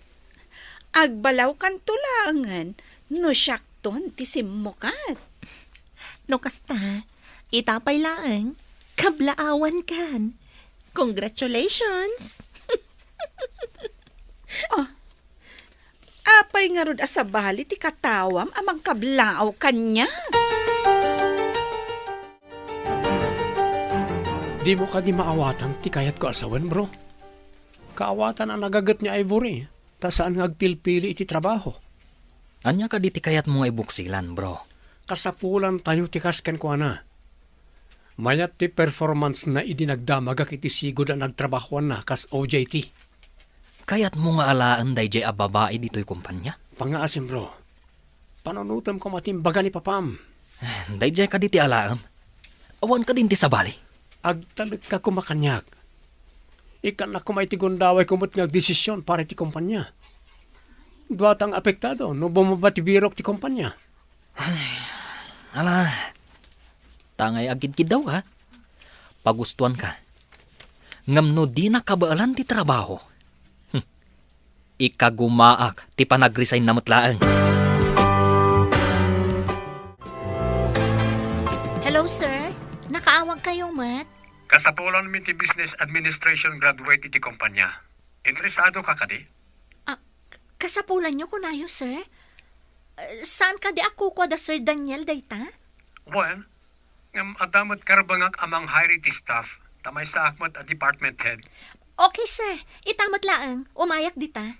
Agbalawkanto laengen no siakton ti simmukat. No kasta, ita pay laeng, kablaawankan. Congratulations! Ah, apay ngarud a sabali ti katawam a mangkablaaw kaniak? Dimo kadi maawatan ti kayatko a sawen, bro? Kaawatan a nagaget ni Ivory, ta saan nga agpilpili iti trabaho. Ania kadi ti kayatmo nga ibuksilan, bro? Kasapulantayo ti kas kenkuana. Mayat ti performance-na idi nagdamagak iti sigud a nagtrabahoanna kas O J T. Kayatmo nga alaen daydiay a babai ditoy kompanya? Pangngaasim, bro. Panunotem koma ti imbaga ni papam. Daydiay kadi ti alaem? Awan kadin ti sabali? Agtalekka koma kaniak. Ikkannak koma iti gundawayko met nga agdesisyon para iti kompanya. Duata nga apektado no bumaba ti birok ti kompanya. Ala, ta ngay agkidkiddawka, pagustuanka. Ngem no dina kabaelan ti trabaho, hmm, ikagumaak ti panagresign-na met laeng. Hello, sir. Nakaawagkayo met? Kasapulanmi ti business administration graduate iti kompanya. Interesado ka kadi? Ah, k-, kasapulanyo kunayo, sir? Eh, saan kadi a kukua da Sir Daniel dayta? Wen, ngem adda met karbengak a mang-hire iti staff, ta maysaak met a department head. Okay, sir. Ita met laeng, umayak dita.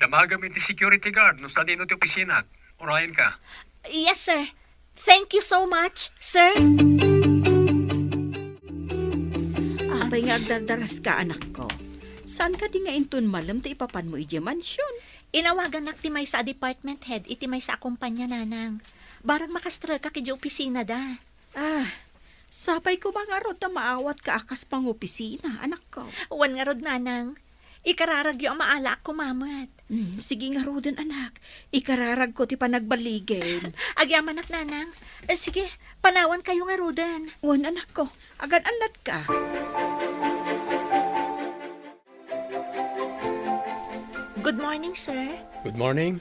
Damagem iti security guard no sadino ti opisinak. Urayenka. Yes, sir. Thank you so much, sir. Apay nga agdardaraska, anakko? Saan kadi nga inton malem ti ipapanmo idiay mansion? Inawagannak ti maysa a department head iti maysa a kompanya, nanang. Barang makastreka idiay opisinada. Ah, sapay koma ngarud ta maawatka a kas pangopisina, anakko. Wen ngarud, nanang. Ikararagyo a maalaak koma met. Hmm, sige ngaruden, anak. Ikararagko ti panagballigen. Agyamanak, nanang. Eh, sige, panawankayo ngaruden. Wen, anakko. Agan-annatka. Good morning, sir. Good morning.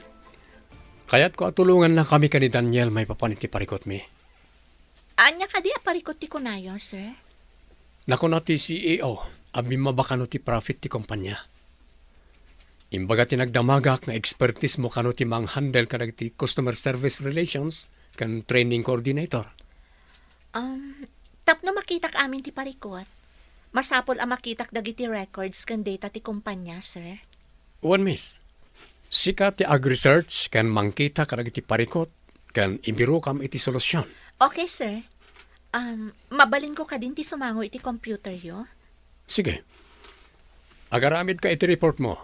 Kayatko a tulongannakami ken ni Daniel maipapan iti parikutmi. Ania kadi a parikut ti kunayo, sir? Nakuna ti C E O a bimmaba kano ti profit ti kompanya. Imbaga ti nagdamagak nga expertise mo kano ti manghandle kadagiti customer service relations ken training coordinator. Um, tapno makitak amin ti parikut, masapul a makitak dagiti records ken data ti kompanya, sir. Wen, miss. Sika ti ag-research ken mangkita kadagiti parikut ken ibirokam iti solusyon. Okay, sir. Um, mabalinko kadin ti sumango iti computeryo? Sige. Agaramidka iti report mo.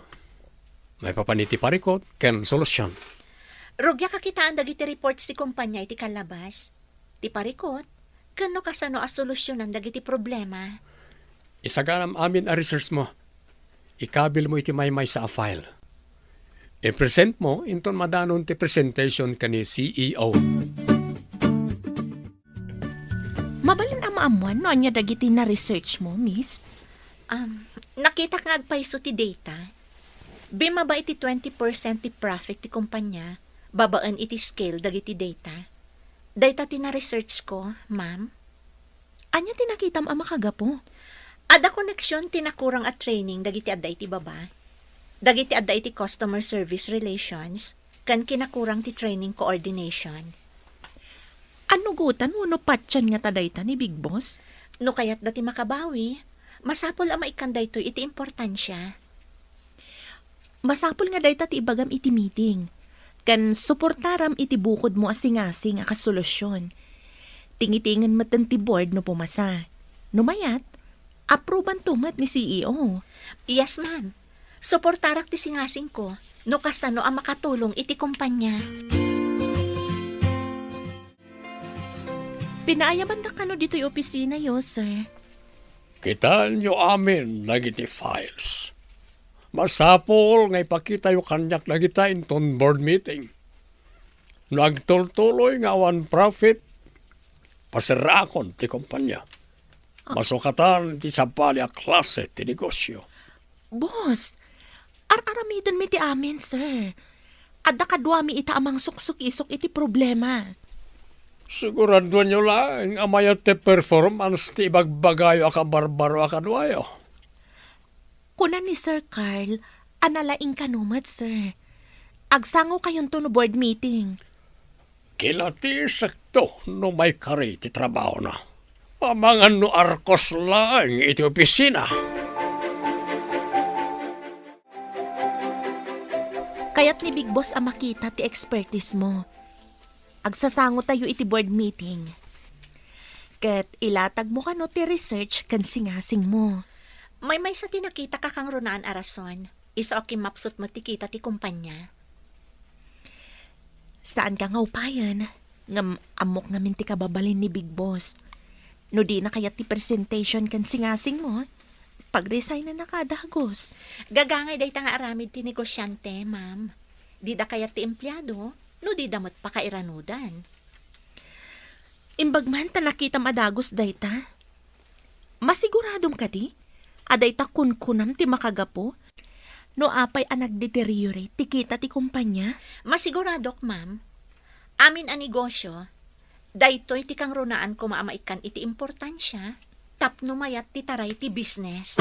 Maipapan iti parikut ken solusyon. Rugiak a kitaan dagiti reports ti kompanya iti kallabas, ti parikut, ken no kasano a solusyonan dagiti problema. Isaganam amin a research mo. Ikabil mo iti maymaysa a file. I-present mo inton madanon ti presentation ken ni C E O. Mabalin a maammuan no ania dagiti na-research mo, miss? Um, nakitak nga agpayso ti data. Bimmaba iti twenty percent ti profit ti kompanya babaen iti scale dagiti data. Dayta ti na-research ko, ma'am. Ania ti nakitam a makagapu? Adda connection ti nakurang a training dagiti adda iti baba, dagiti adda iti customer service relations, ken kinakurang ti training coordination. Annugotan wenno patien ngata dayta ni Big Boss? No kayatda ti makabawi, masapul a maikkan daytoy iti importansia. Masapul nga dayta ti ibagam iti meeting, ken suportaram iti bukodmo a singasing a kas solusion. Tingitingen metten ti board no pumasa. No mayat, approbanto met ni C E O. Yes, ma'am. Suportarak ti singasingko no kasano a makatulong iti kumpanya. Pinaayamandak kano ditoy opisinayo, sir. Kitaenyo amin dagiti files. Masapul nga ipakitayo kaniak dagita inton board meeting. No agtultuloy nga awan profit, paserraakon ti kumpanya. Masukatan ti sabali a klase ti negosyo. Boss, ar-aramidenmi ti amin, sir. Adda kaduami ita a mangsuksukisok iti problema. Siguraduanyo laeng a mayat ti performance ti ibagbagayo a kabarbaro a kaduayo. Kuna ni Sir Carl a nalaing kano met, sir. Agsangokayonto no board meeting. Kinatisekto no maikari ti trabahona. Amangan no arkos laeng iti opisina. Kayat ni Big Boss a makita ti expertise mo. Agsasangotayo iti board meeting. Ket ilatagmo kano ti research ken singasingmo. Maymaysa ti nakitak a kangrunaan a rason. Isu a kimmapsut met ti kita ti kumpanya. Saanka nga upayen, ngem ammok ngamin ti kababalin ni Big Boss. No dina kayat ti presentation ken singasingmo, pag-resignennaka a dagus. Gagangay dayta nga aramid ti negosiante, ma'am. Dida kayat ti empleado, no dida met pakairanudan. Imbag man ta nakitam a dagus dayta. Masiguradom kadi a dayta kunkunam ti makagapu no apay a nagdeteriorate ti kita ti kumpanya? Masiguradok, ma'am. Amin a negosyo, daytoy ti kangrunaan koma a maikkan iti importansia tapno mayat ti taray ti business.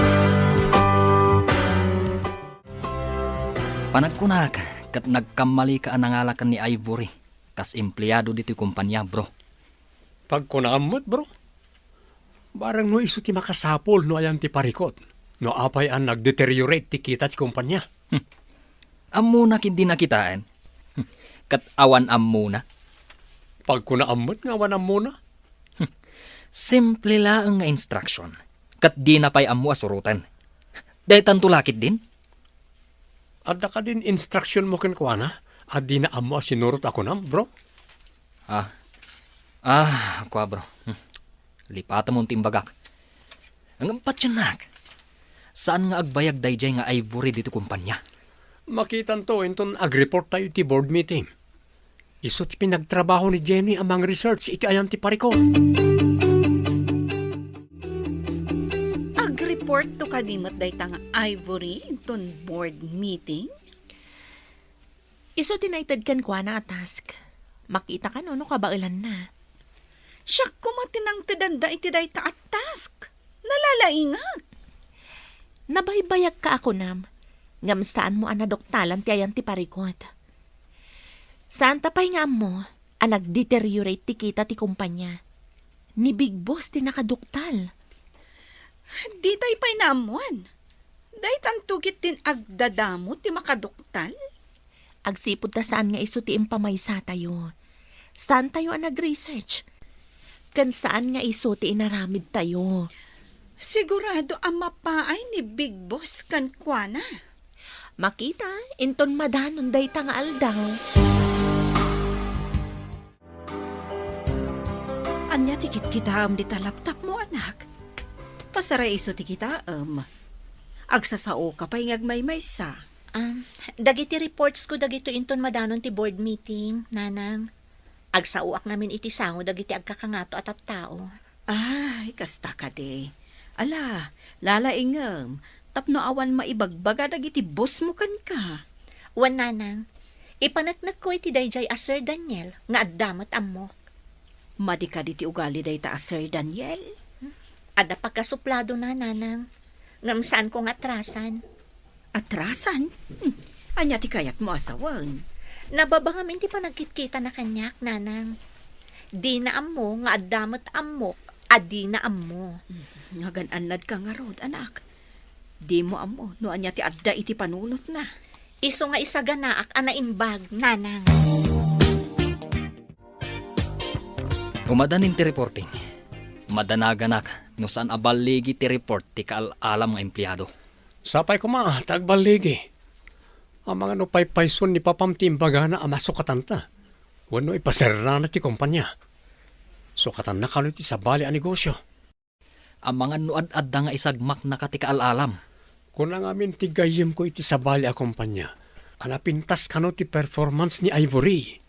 Panagkunak, ket nagkammalika a nangala ken ni Ivory kas empleado ditoy kumpanya, bro. Pagkunaam met, bro. Barang no isu ti makasapul no ayan ti parikut, no apay a nagdeteriorate ti kita ti kumpanya. Hmm. Ammona ketdi nakitaen. Hmm. Ket awan ammona. Pagkunaam met nga awan ammona. Hmm. Simple laeng nga instruction. Ket dina pay ammo a suroten. Daytanto la ketdin? Adda kadin instruction mo kenkuana a dina ammo a sinurot a kunam, bro? Ah. Ah, kua, bro. Hmm. Lipatemon ti imbagak. Ngem patiennak. Saan nga agbayag daydiay nga Ivory ditoy kumpanya? Makitanto inton agreport tayo iti board meeting. Isu ti pinagtrabaho ni Jenny a mang-research iti ayan ti parikut. Agreport to kadi met dayta nga Ivory inton board meeting? Isu ti naited kenkuana a task. Makita kano no kabaelanna. Siak koma ti nangtedanda iti dayta a task. Nalalaingak. Nabaybayagka a kunam, ngem saanmo a naduktalan ti ayan ti parikut. Saanta pay nga ammo a nagdeteriorate ti kita ti kumpanya. Ni Big Boss ti nakaduktal. Ditay pay naammuan. Daytanto ketdin agdadamo ti makaduktal? Agsipud ta saan nga isu ti impamaysatayo. Saantayo a nag-research. Ken saan nga isu ti inaramidtayo. Sigurado a mapaay ni Big Boss kenkuana. Makita, inton madanon dayta nga aldaw. Ania ti kitkitaem dita laptopmo, anak? Pasaray isu ti kitaem. Agsasaoka pay nga agmaymaysa. Um, dagiti reports ko dagitoy inton madanon ti board meeting, Nanang. Agsaoak ngamin iti sango dagiti agkakangato a tattao. Ay, kasta kadi. Ala, lalaingem, tapno awan maibagbaga dagiti boss mo kenka. Wen, Nanang, ipaneknekko iti daydiay a Sir Daniel nga adda met ammok. Madi kadi ti ugali dayta a Sir Daniel? Adda pagkasupladona, nanang. Ngem saanko nga atrasan. Atrasan? Hmm. Ania ti kayatmo a sawen? Nababa ngamin ti panagkitkitana kaniak, nanang. Dina ammo nga adda met ammok a dina ammo. Hmm. Nagan-annadka ngarud, anak. Dimo ammo no ania ti adda iti panunotna. Isu nga isaganaak a naimbag, nanang. Umadanin ti reporting. Madanaganak no saan a balligi ti report ti kaal-alam nga empleado. Sapay koma ta agballigi. Amangan no paypayson ni papam ti imbagana a masukatanta. Wenno ipaserrana ti kompania. Sukatanna kano iti sabali a negosio. Amangan no ad-adda nga isagmaknaka ti kaal-alam. Kuna ngamin ti gayyemko iti sabali a kompania a napintas kano ti performance ni Ivory.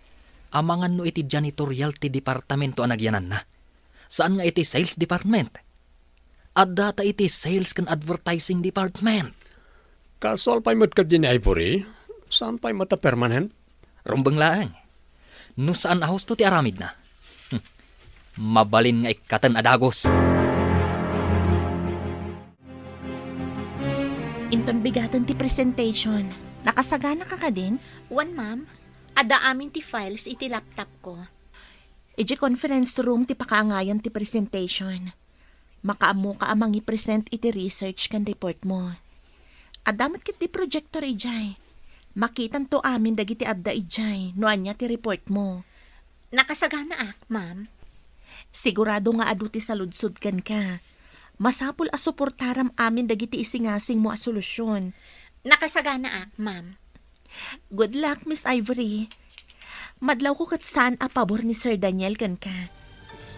Amangan no iti janitorial ti departamento a nagyananna. Saan nga iti sales department. Adda ta iti sales ken advertising department. Kasual pay met kadi ni Ivory? Saan pay met a permanent? Rumbeng laeng. No saan a husto ti aramidna, hmm, mabalin nga ikkaten a dagus. Inton bigaten ti presentation, nakasaganaka kadin? Wen, ma'am. Adda amin ti files iti laptopko. Idiay conference room ti pakaangayan ti presentation. Makaammoka a mangipresent iti research ken report mo. Adda met ketdi projector idiay. Makitanto amin dagiti adda idiay no ania ti report mo. Nakasaganaak, ma'am. Sigurado nga adu ti saludsod kenka. Masapul a suportaram amin dagiti isingasingmo a solusyon. Nakasaganaak, ma'am. Good luck, Miss Ivory. Madlawko ket saan a pabor ni Sir Daniel kenka.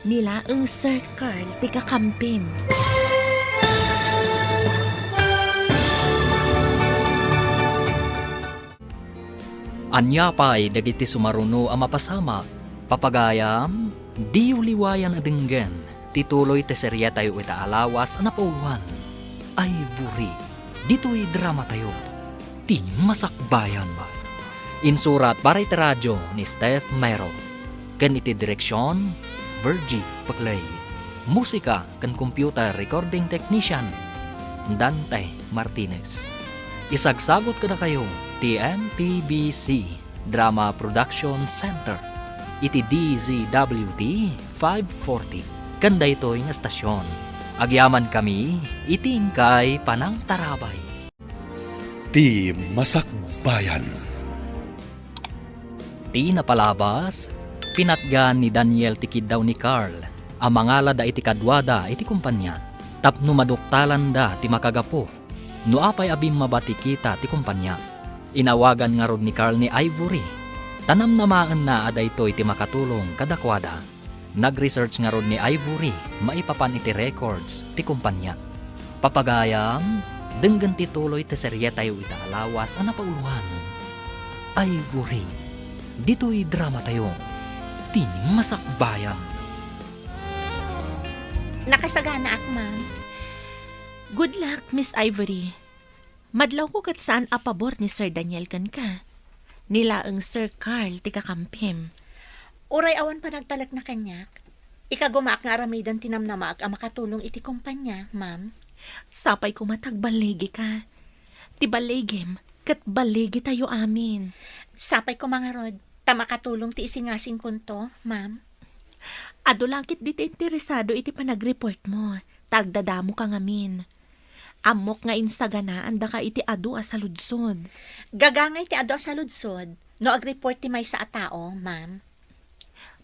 Ni laeng Sir Carl ti kakampim. Ania pay dagiti sumaruno a mapasamak, papagayam? Diyo liwayan a denggen ti tuloy ti serietayo ita a lawas a napauloan, Ivory. Ditoy dramatayo, Ti Masakbayan. Insurat para iti radio ni Steph Mero, ken iti direksion, Virgie Paclay. Musika ken computer recording technician, Dante Martinez. Isagsagut kadakayo ti M P B C Drama Production Center iti D Z W T five forty. Ken daytoy nga estasion, agyamankami iti inkay panangtarabay. Ti Masakbayan. Ti napalabas, pinatgan ni Daniel ti kiddaw ni Carl a mangalada iti kaduada iti kompania tapno maduktalanda ti makagapu no apay a bimmaba ti kita ti kompania. Inawagan ngarud ni Carl ni Ivory, ta namnamaenna a daytoy ti makatulong kadakuada. Nag-research ngarud ni Ivory maipapan iti records ti kompania. Papagayam, denggen ti tuloy ti serietayo ita a lawas a napauloan, Ivory. Ditoy dramatayo, Ti Masakbayan. Nakasaganaak, ma'am. Good luck, Miss Ivory. Madlawko ket saan a pabor ni Sir Daniel kenka. Ni laeng Sir Carl ti kakampim. Uray awan panagtalekna kaniak, ikagumaak nga aramiden ti namnamaak a makatulong iti kompania, ma'am. Sapay koma ta agballigika. Ti balligim ket balligitayo amin. Sapay koma ngarud ta makatulong ti isingasingkonto, ma'am. Adu la ketdi ti interesado iti panagreport mo, ta agdadamoka ngamin. Ammok nga insaganaandaka iti adu a saludsod. Gagangay ti adu a saludsod no agreport ti maysa a tao, ma'am.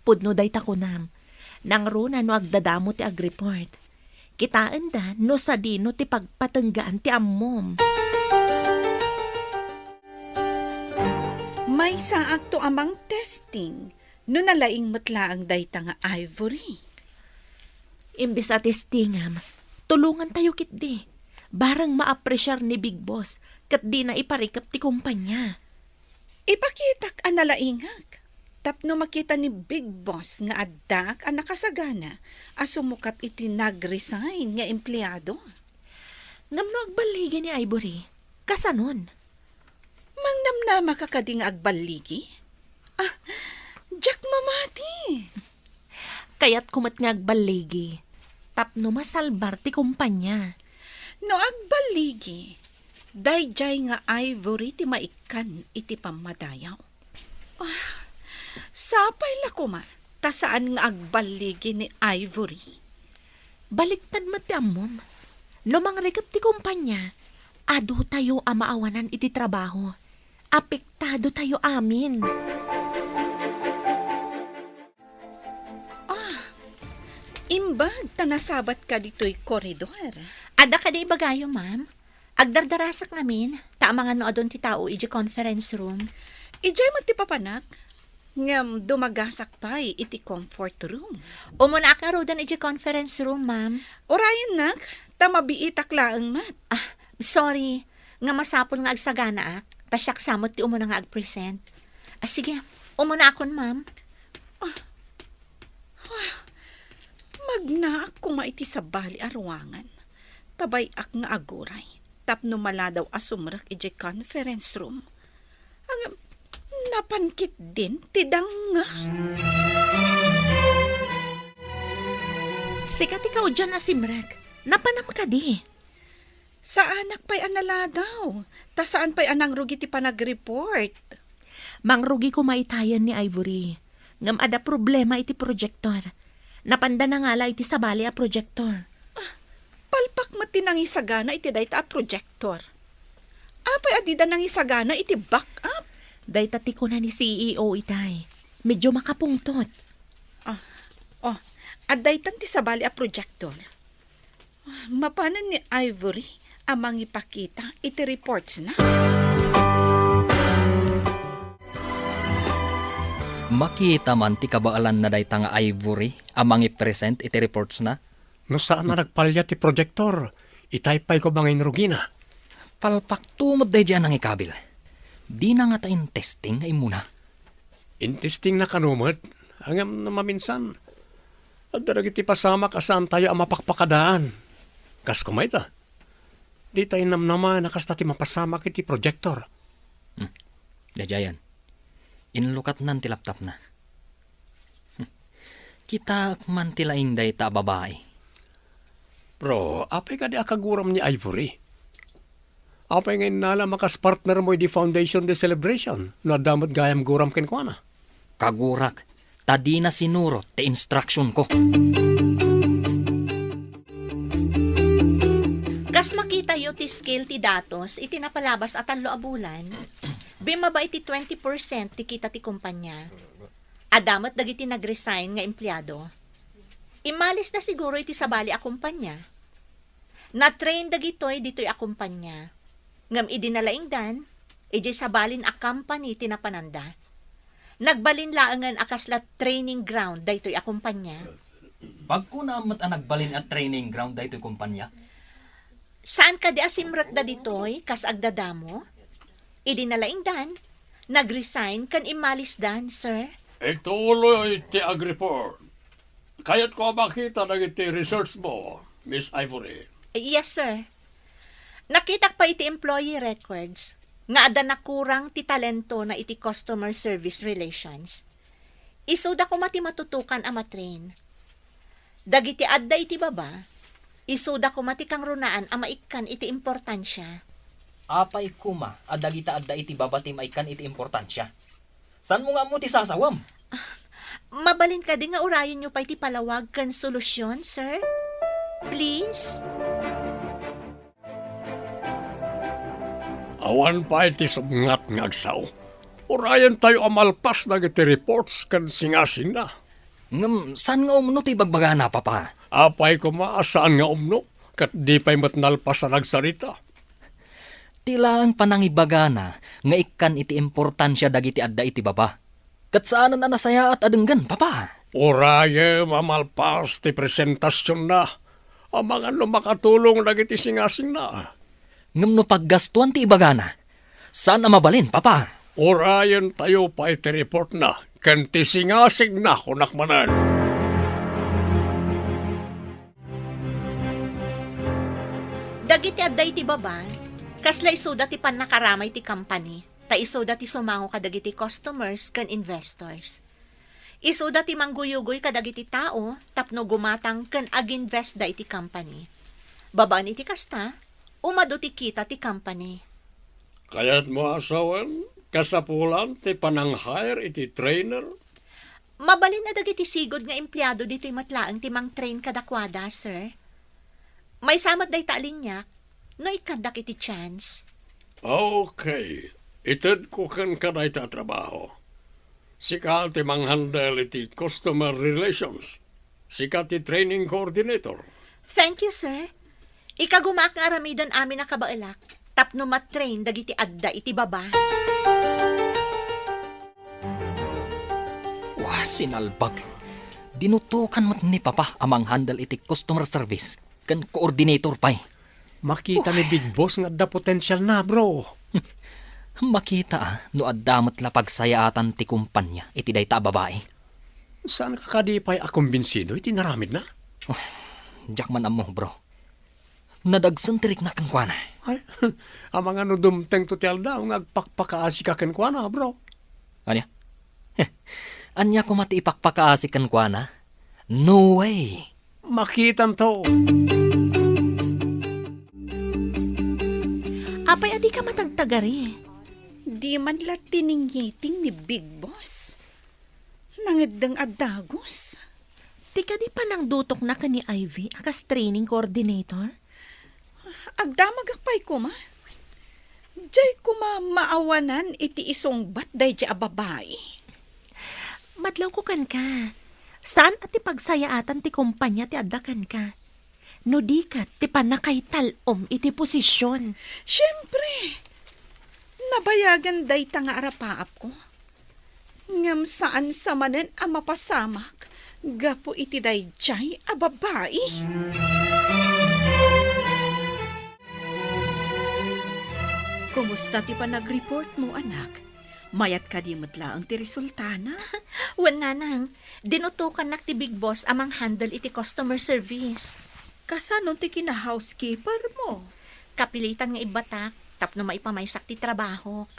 Pudno dayta kunam. Nangruna no agdadamo ti agreport. Kitaenda no sadino ti pagpatenggaan ti ammom. Maysaakto a mangtesting no nalaing met laeng dayta nga Ivory. Imbes a testingam, tulongantayo ketdi. Bareng maapresiar ni Big Boss ket dina iparikep ti kompania. Ipakitak a nalaingak tapno makita ni Big Boss nga addaak a nakasagana a sumukat iti nag-resign nga empleado. Ngem no agballigi ni Ivory, kasanon? Mangnamnamaka kadi nga agballigi? Ah, diak mamati. Kayatko met nga agballigi. tapno masalbar ti kompania. No agballigi, daydiay nga Ivory ti maikkan iti pammadayaw. Ah, sapay la koma ta saan nga agballigi ni Ivory. Baliktad met ti ammom. No mangrikep ti kompania, adutayo a maawanan iti trabaho. Apektado tayo amin. Ah, imbag ta nasabatka ditoy koridor. Adda kadi ibagayo, ma'am? Agdardarasak ngamin, ta amangan no adun ti tao iti conference room. Idiay met ti papanak, ngem dumagasak pay iti comfort room. Umunaak ngaruden iti conference room, ma'am. Urayennak, ta mabiitak laeng met. Ah, sorry, nga masapul nga agsaganaak, ta siak sa met ti umuna nga agpresent. Ah, sige, umunaakon, ma'am. Ah, ah, magnaak koma iti sabali a ruangan. Ta bay-ak nga aguray tapno maladaw a sumrek idiay conference room. Ngem, napan ketdin ti danga. Sika ti kaudian a simrek. Napanam kadi? Saanak pay a naladaw, ta saan pay a nangrugi ti panagreport. Mangrugi koma itayen ni Ivory. Ngem adda problema iti projector. Napanda nangala iti sabali a projector. Ah, palpak met ti nangisagana iti dayta a projector. Apay a dida nangisagana iti backup? Dayta ti kuna ni C E O itay. Medyo makapungtot. Ah, oh, adda itan ti sabali a projector. Mapanen ni Ivory a mangipakita iti reportsna. Makita man ti kabaelanna dayta nga Ivory a mangipresent iti reportsna? No saan a nagpalia ti projector, itay pay koma nga inrugina. Palpakto met daydiay a nangikabil. Dina ngata intesting nga immuna? Intestingna kano met, ngem no maminsan, adda dagiti pasamak a saantayo a mapakpakadaan. Kas koma ita, dita innamnama a kasta ti mapasamak iti projector. Hmm. Daydiayen, inlukatnan ti laptopna. Hmm. Kitaek man ti laing dayta a babai. Pero, apay kadi a kaguram ni Ivory? Apay nga innalam a kas partner mo idi Foundation Day celebration no adda met gayam guram kenkuana? Kagurak, ta dina sinurot ti instruction ko. Kas makitayo ti scale ti datos iti napalabas a tallo a bulan, bimaba iti twenty percent ti kita ti kompania. Adda met dagiti nag-resign nga empleado. Immalisda siguro iti sabali a kompania. Na-train dagitoy ditoy a kompania. Ngem idi nalaingdan, idiay sabalin a company ti napananda. Nagbalin laengen a kasla training ground daytoy a kompania. Pagkunam met a nagbalin a training ground daytoy kompania? Saan kadi a simrekda ditoy kas agdadamo? Idi nalaingdan, nag-resign ken immalisdan, sir. Ituloy ti agreport. Kayatko a makita dagiti research mo, Miss Ivory. Yes, sir. Nakitak pay iti employee records nga adda nakurang ti talentona iti customer service relations. Isuda koma ti matutukan a matrain. Dagiti adda iti baba, isuda koma ti kangrunaan a maikkan iti importansia. Apay koma a dagita adda iti baba ti maikkan iti importansia? Saanmo nga ammo ti sasawam? Mabalin kadi nga urayenyo pay ti palawag ken solusyon, sir? Please? Awan pay ti subngat nga agsao. Urayentayo a malpas dagiti reports ken singasingna. Ngem saan nga umno ti ibagbagana, Papa? Apay koma a saan nga umno, ket di pay met nalpas a nagsarita. Ti laeng panangibagana nga ikkan iti importansia dagiti adda iti baba. Ket saanen a nasayaat a denggen, Papa. Urayem a malpas ti presentasionna, amangan no makatulong dagiti singasingna. Ngem no paggastuan ti ibagana, saan a mabalin, Papa. Urayentayo pay ti reportna ken ti singasingna, kunak manen. Dagiti adda iti baba, kasla isuda ti pannakaramay ti company, ta isuda ti sumango kadagiti customers ken investors. Isuda ti mangguyugoy kadagiti tao tapno gumatang ken aginvestda iti company. Babaen iti kasta, umadu ti kita ti company. Kayatmo a sawen, kasapulan ti panang-hire iti trainer? Mabalin a dagiti sigud nga empleado ditoy met laeng ti mang-train kadakuada, sir. Maysa met dayta a liniak, no ikkaddak iti chance. Okay. Itedko kenka dayta a trabaho. Sika ti mang-handle iti customer relations. Sika ti training coordinator. Thank you, sir. Ikagumaak nga aramiden amin a kabaelak tapno ma-train dagiti adda iti baba. Wah, sinalbag. Dinutokan met ni Papa a mang-handle iti customer service ken coordinator pay. Makita ni Big Boss nga adda potensial na, bro. Makita, ah, no adda met la pagsayaatan ti kumpanya iti dayta a babai. Saanka kadi pay a kumbinsido iti naramidna? Oh, diak man ammo, bro. Nadagsen ti rikna kenkuana. Ay, amangan no dumtengto ti aldaw nga agpakpakaasika kenkuana, bro. Ania? Ania koma ti ipakpakaasi kenkuana? No way! Makitanto. Apay a dika matagtagari? Di man la tininggiting ni Big Boss. Nangeddeng a dagus. Ti kadi panangdutokna ken ni Ivy a kas training coordinator? Agdamagak pay koma. Diay koma maawanan iti isungbat daydi a babai. Madlawko kenka. Saan a ti pagsayaatan ti kumpanya ti adda kenka. No di ket ti pannakaital-om iti posisyon. Siempre, nabayagan dayta nga arapaapko. Ngem saan sa manen a mapasamak gapu iti daydiay a babai. Kumusta ti panagreportmo, anak? Mayat kadi met laeng ti resultana? Wen, nanang, dinutokannak ti Big Boss a mang-handle iti customer service. Kasano ti kina-housekeepermo? Kapilitan nga ibbatak tapno maipamaysak ti trabahok.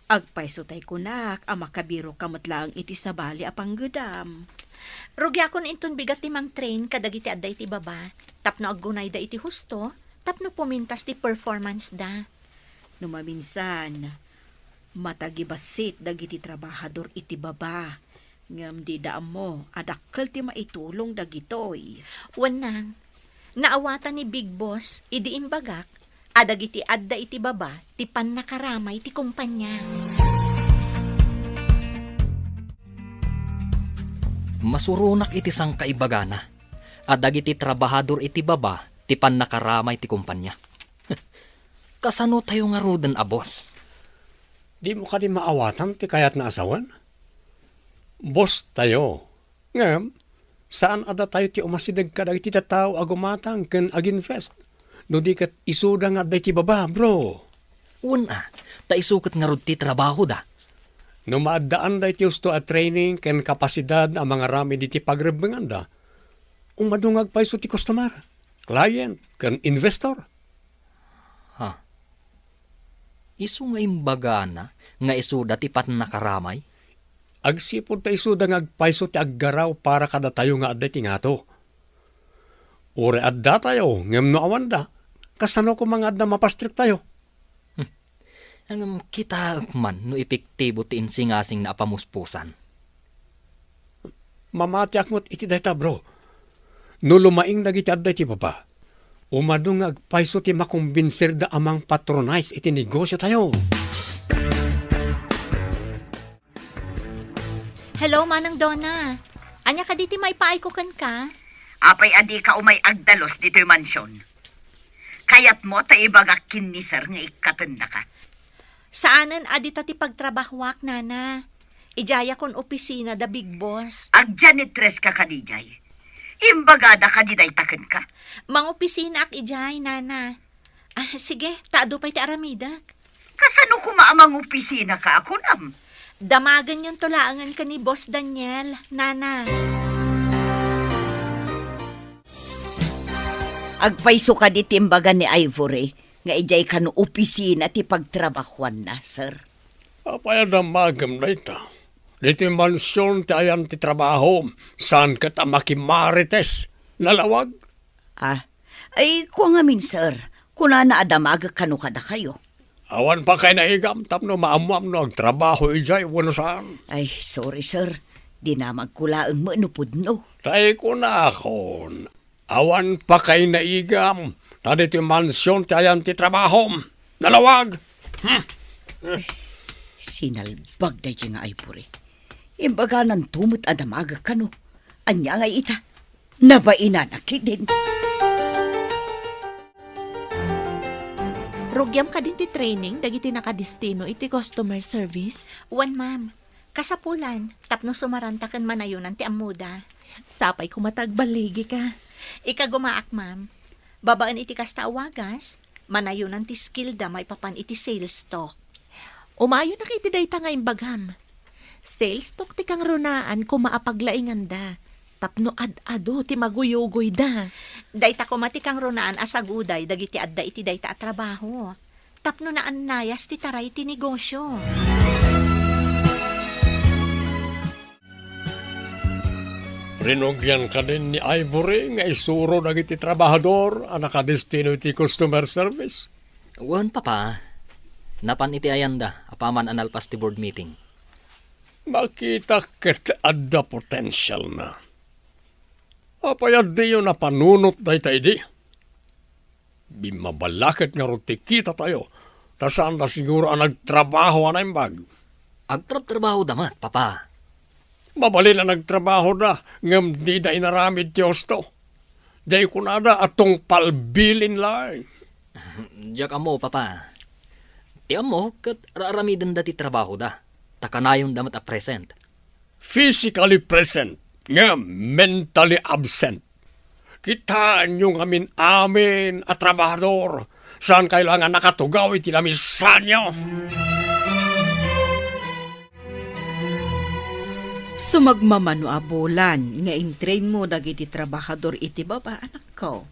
Agpayso tay kunak a makabiroka met laeng iti sabali a panggedam. Rugiakon inton bigat ti mang-train kadagiti adda iti baba tapno aggunayda iti husto tapno pumintas ti performance da. No maminsan, matagibassit dagiti trabahador iti baba, ngem dida ammo a dakkel ti maitulong dagitoy. Wen, nang, naawatan ni Big Boss idi imbagak a dagiti adda iti baba ti pannakaramay ti kumpanya. Masuronak iti sangkaibagana a dagiti trabahador iti baba ti pannakaramay ti kumpanya. Kasano tayo ngaruden a boss? Dimo kadi maawatan ti kayatna a sawen? Boss tayo. Ngem, saan a datayo ti umasideg kadagiti tattao a gumatang ken aginvest. No di ket isuda nga adda iti baba, bro. Wen a, ta isu ket ngarud ti trabahoda. No maaddaanda iti husto a training ken kapasidad a mangaramid iti pagrebbenganda, umadu nga agpayso ti customer, client, ken investor. Ha? Isu nga imbagana nga isuda ti pannakaramay? Agsipud ta isuda nga agpayso ti aggaraw para kadatayo nga adda iti ngato. Uray addatayo, ngem no awanda, kasano koma nga adda mapastriktayo? Hmm. Ngem kitaek man no epektibo ti insingasingna a pamuspusan. Mamatiak met iti dayta, bro. No lumaing dagiti adda iti baba, umadu nga agpayso ti makombinsirda a mangpatronize iti negosiotayo. Hello, Manang Donna. Ania kadi ti maipaayko kenka? Apay a dika umay agdalus ditoy mansion? Kayatmo ta ibagak ken ni Sir nga ikkatennaka? Saanen a dita ti pagtrabahoak, Nana. Idiayakon opisina da Big Boss. Agjanitress ka kadi idiay? Imbagada kadi dayta kenka? Mangopisinaak idiay, Nana. Ah, sige, ta adu pay ti aramidek. Kasano koma a mangopisinaka a kunam? Damagenyonto laengen ken ni Boss Daniel, Nana. Agpayso kadi ti imbaga ni Ivory nga idiay kano opisina ti pagtrabahoanna, sir? Apay a damagem dayta? Ditoy mansion ti ayan ti trabaho, saan ket a makimarites. Nalawag? Ah, ay, kua ngamin, sir. Kunana a damagek kano kadakayo. Awan pakainaigam tapno maammoam no agtrabaho idiay wenno saan. Ay, sorry, sir. Dinamagko laeng met no pudno. Tay kunakon, awan pakainaigam, ta ditoy mansion ti ayan ti trabahom. Nalawag! Hmm. Sinalbag daydi nga Ivory. Imbagananto met a damagek kano. Ania nga ita? Nabainana ketdin. Rugiam kadin ti training dagiti nakadestino iti customer service? Wen, ma'am. Kasapulan, tapno sumaranta ken manayonan ti ammoda. Sapay koma ta agballigika. Ikagumaak, ma'am. Babaen iti kasta a wagas, manayonan ti skillda maipapan iti sales talk. Umayonak iti dayta nga imbagam. Sales talk ti kangrunaan koma a paglainganda tapno ad-adu ti maguyugoyda. Dayta koma ti kangrunaan a saguday dagiti adda iti dayta a trabaho tapno naannayas ti taray ti negosio. Rinugian kadin ni Ivory nga isuro dagiti trabahador a nakadestino iti customer service? Wen, Papa. Napan iti ayanda apaman a nalpas ti board meeting. Makita ket adda potensialna. Apay a diyo napanunot dayta idi? Bimmabalaket ngarud ti kitatayo, ta saanda siguro a nagtrabaho a naimbag. Agtrabtrabahoda met, Papa. Mabalin a nagtrabahoda, ngem dida inaramid ti husto. Diay kunada a tungpal bilin laeng. Diak ammo, Papa. Ti ammo, ket ar-aramidenda ti trabahoda, ta kanayonda met a present. Physically present, ngem mentally absent. Kitaenyo ngamin amin a trabahador, saankayo la nga nakatugaw iti lamisanyo. Sumagmamano a bulan nga intrainmo dagiti trabahador iti baba, anakko.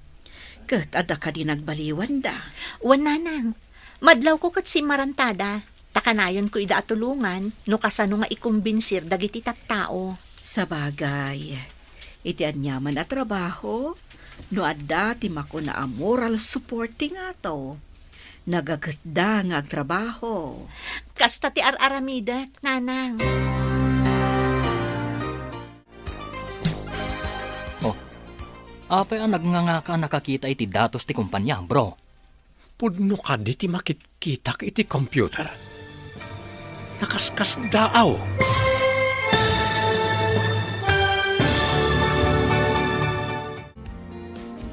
Ket adda kadi nagbaliwanda? Wen, nanang. Madlawko ket simmarantada, ta kanayonko ida a tulongan no kasano nga ikombinsir dagiti tattao. Sabagay, iti aniaman a trabaho, no adda ti makuna a moral support ti ngato, nagaketda nga agtrabaho. Kasta ti ar-aramidek, nanang. Oh, apay a nagngangaka a nakakita iti datos ti kompania, bro? Pudno kadi ti makitkitak iti computer? Nakaskasdaaw.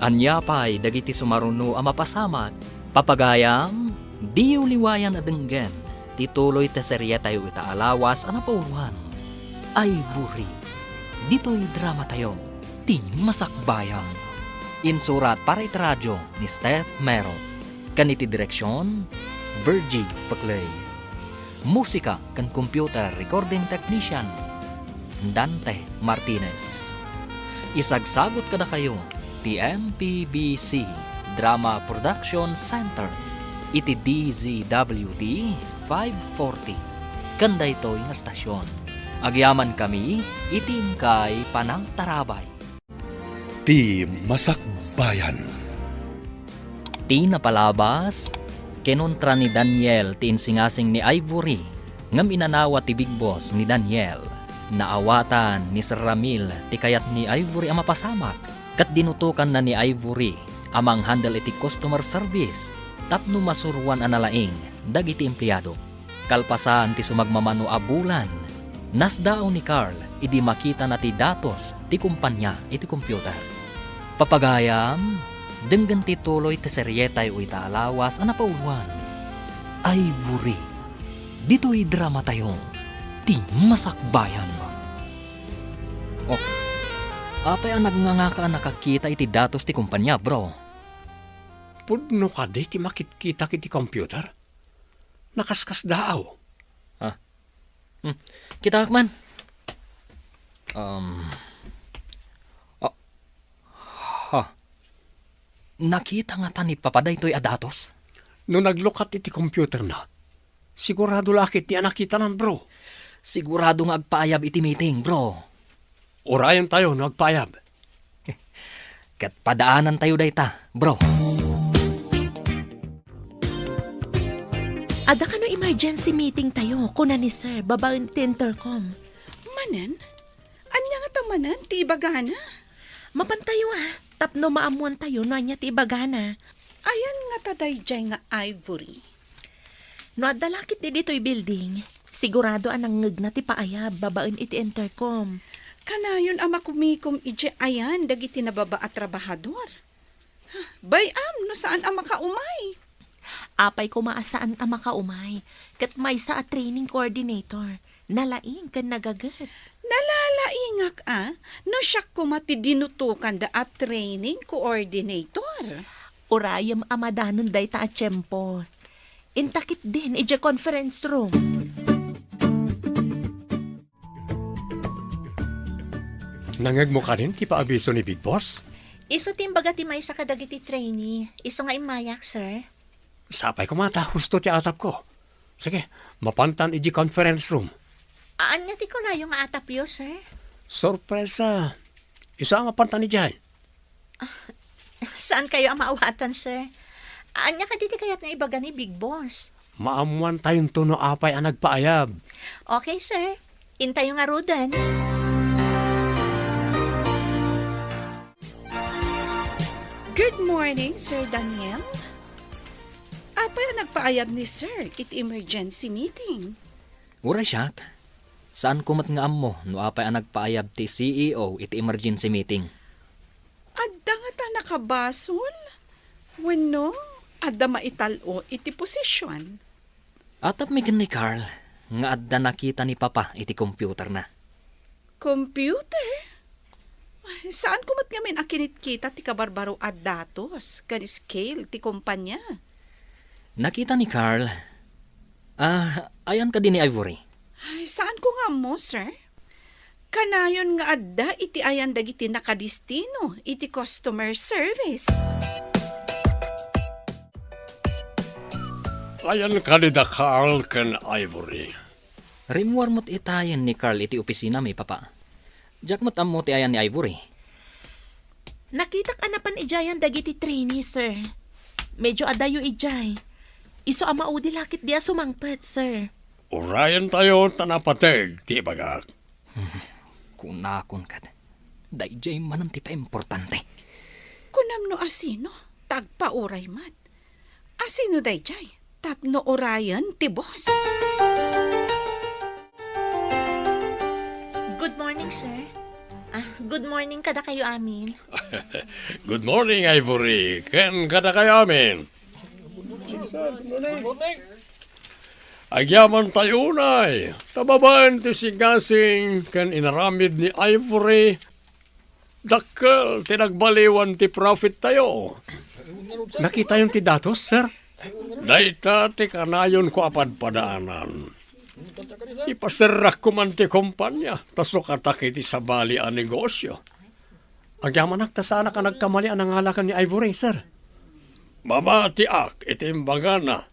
Ania pay dagiti sumaruno a mapasamak? Papagayam, diyo liwayan a denggen ti tuloy ti serietayo ita a lawas a napauluan, Ivory. Ditoy dramatayo, ti Masakbayan. Insurat para iti radio ni Steph Mero, ken iti direksion, Virgie Peclay. Musika ken computer recording technician, Dante Martinez. Isagsagut kadakayo ti M P B C Drama Production Center iti D Z W T five forty ken daytoy nga stasyon. Agyamankami iti inkay panangtarabay. Ti Masakbayan. Ti napalabas, kinontra ni Daniel ti insingasing ni Ivory, ngem inanawa ti Big Boss ni Daniel. Naawatan ni Sir Ramil ti kayat ni Ivory a mapasamak, ket dinutokanna ni Ivory a manghandle iti customer service tapno masuroan a nalaing dagiti empleyado. Kalpasan ti sumagmamano a bulan, nasdaaw ni Carl idi makitana ti datos ti kompania iti computer. Papagayam, denggen ti tuloy ti serietayo ita a lawas a napauluan, Ivory. Ditoy dramatayo, ti Masakbayan. Oh, apay a nagngangaka a nakakita iti datos ti kompania, bro? Pudno kadi ti makitkitak iti computer? Nakaskasdaaw. Ah. Hmm. Kitaak man. Um. Ah. Ha. Nakita ngata ni Papa daytoy a datos? No naglukat iti computer na, sigurado la ket ti a nakitanan, bro. Sigurado nga agpaayab iti meeting, bro. Urayentayo no agpaayab. Ket padaanantayo dayta, bro. Adda kano emergency meeting tayo, kuna ni Sir, babaen ti intercom. Manen? Ania ngata manen ti ibagana? Mapantayo, ah, tapno maammoantayo no ania ti ibagana. Ayan ngata daydiay nga Ivory? No adda la ketdi ditoy building, sigurado a nangngegna ti paayab babaen iti intercom. Kanayon a makumikom idiay ayan dagiti nababa a trabahador. Bay-am no saan a makaumay. Apay koma a saan a makaumay, ket maysa a training coordinator, nalaing ken nagaget. Nalalaingak a no siak koma ti dinutokanda a training coordinator. Urayem a madanon dayta a tiempo. Inta ketdin idiay conference room. Nangngegmo kadin ti paabiso ni Big Boss? Isu ti imbaga ti maysa kadagiti trainee. Isu nga immayak, sir. Sapay koma ta husto ti atapko. Sige, mapantan idiay conference room. Ania ti kunayo nga atapyo, sir? Sorpresa. Isu a mapantan idiay. Saankayo a maawatan, sir? Ania kadi ti kayat nga ibaga ni Big Boss? Maammoantayonto no apay a nagpaayab. Okay, sir. Intayo ngaruden. Good morning, Sir Daniel. Apay a nagpaayab ni Sir iti emergency meeting? Uray siak, saanko met nga ammo no apay a nagpaayab ti C E O iti emergency meeting. Adda ngata nakabasol? Wenno, adda maital-o iti posisyon? Atapmi ken ni Carl nga adda nakita ni Papa iti computerna. Computer? Ay, saanko met ngamin a kinitkita ti kabarbaro a datos ken scale ti kompania. Nakita ni Carl. Ah, ayan kadi ni Ivory? Ay, saanko nga ammo, sir. Kanayon nga adda iti ayan dagiti nakadistino iti customer service. Ayan kadi da Carl ken Ivory? Rimmuar met itayen ni Carl iti opisinami, Papa. Diak met ammo ti ayan ni Ivory. Nakitak a napan idiayan dagiti trainee, sir. Medyo adayo idiay. Isu a maudi la ketdi a sumangpet, sir. Urayentayo ta napateg ti ibagak. Kunakon ket, daydiay manen ti paimportante. Kunam no asino, ta agpauray met. Asino daydiay? Tapno urayen ti boss. Good morning, sir. Ah, good morning kadakayo amin. Good morning, Ivory, ken kadakayo amin. Agyamantayo unay, ta babaen ti sigasing ken inaramid ni Ivory, dakkel ti nagbaliwan ti profittayo. Nakitayon ti datos, sir? Dayta ti kanayonko a padpadaanan. Ipaserrakko man ti kompania, ta sukatak iti sabali a negosyo. Agyamanak ta saanak a nagkamali a nangala ken ni Ivory, sir. Mamatiak iti imbagana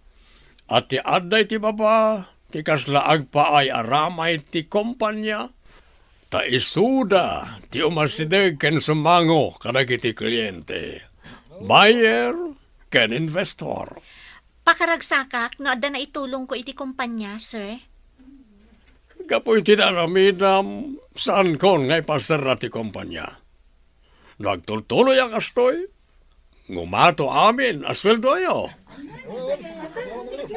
a ti adda iti baba ti kasla agpaay a ramay ti kompania, ta isuda ti umasideg ken sumango kadagiti kliente, buyer, ken investor. Pakaragsakak no adda naitulongko iti kompania, sir. Gapu iti naramidam, saankon nga ipaserra ti kompania. No agtultuloy a kastoy, ngumato amin a sueldoyo.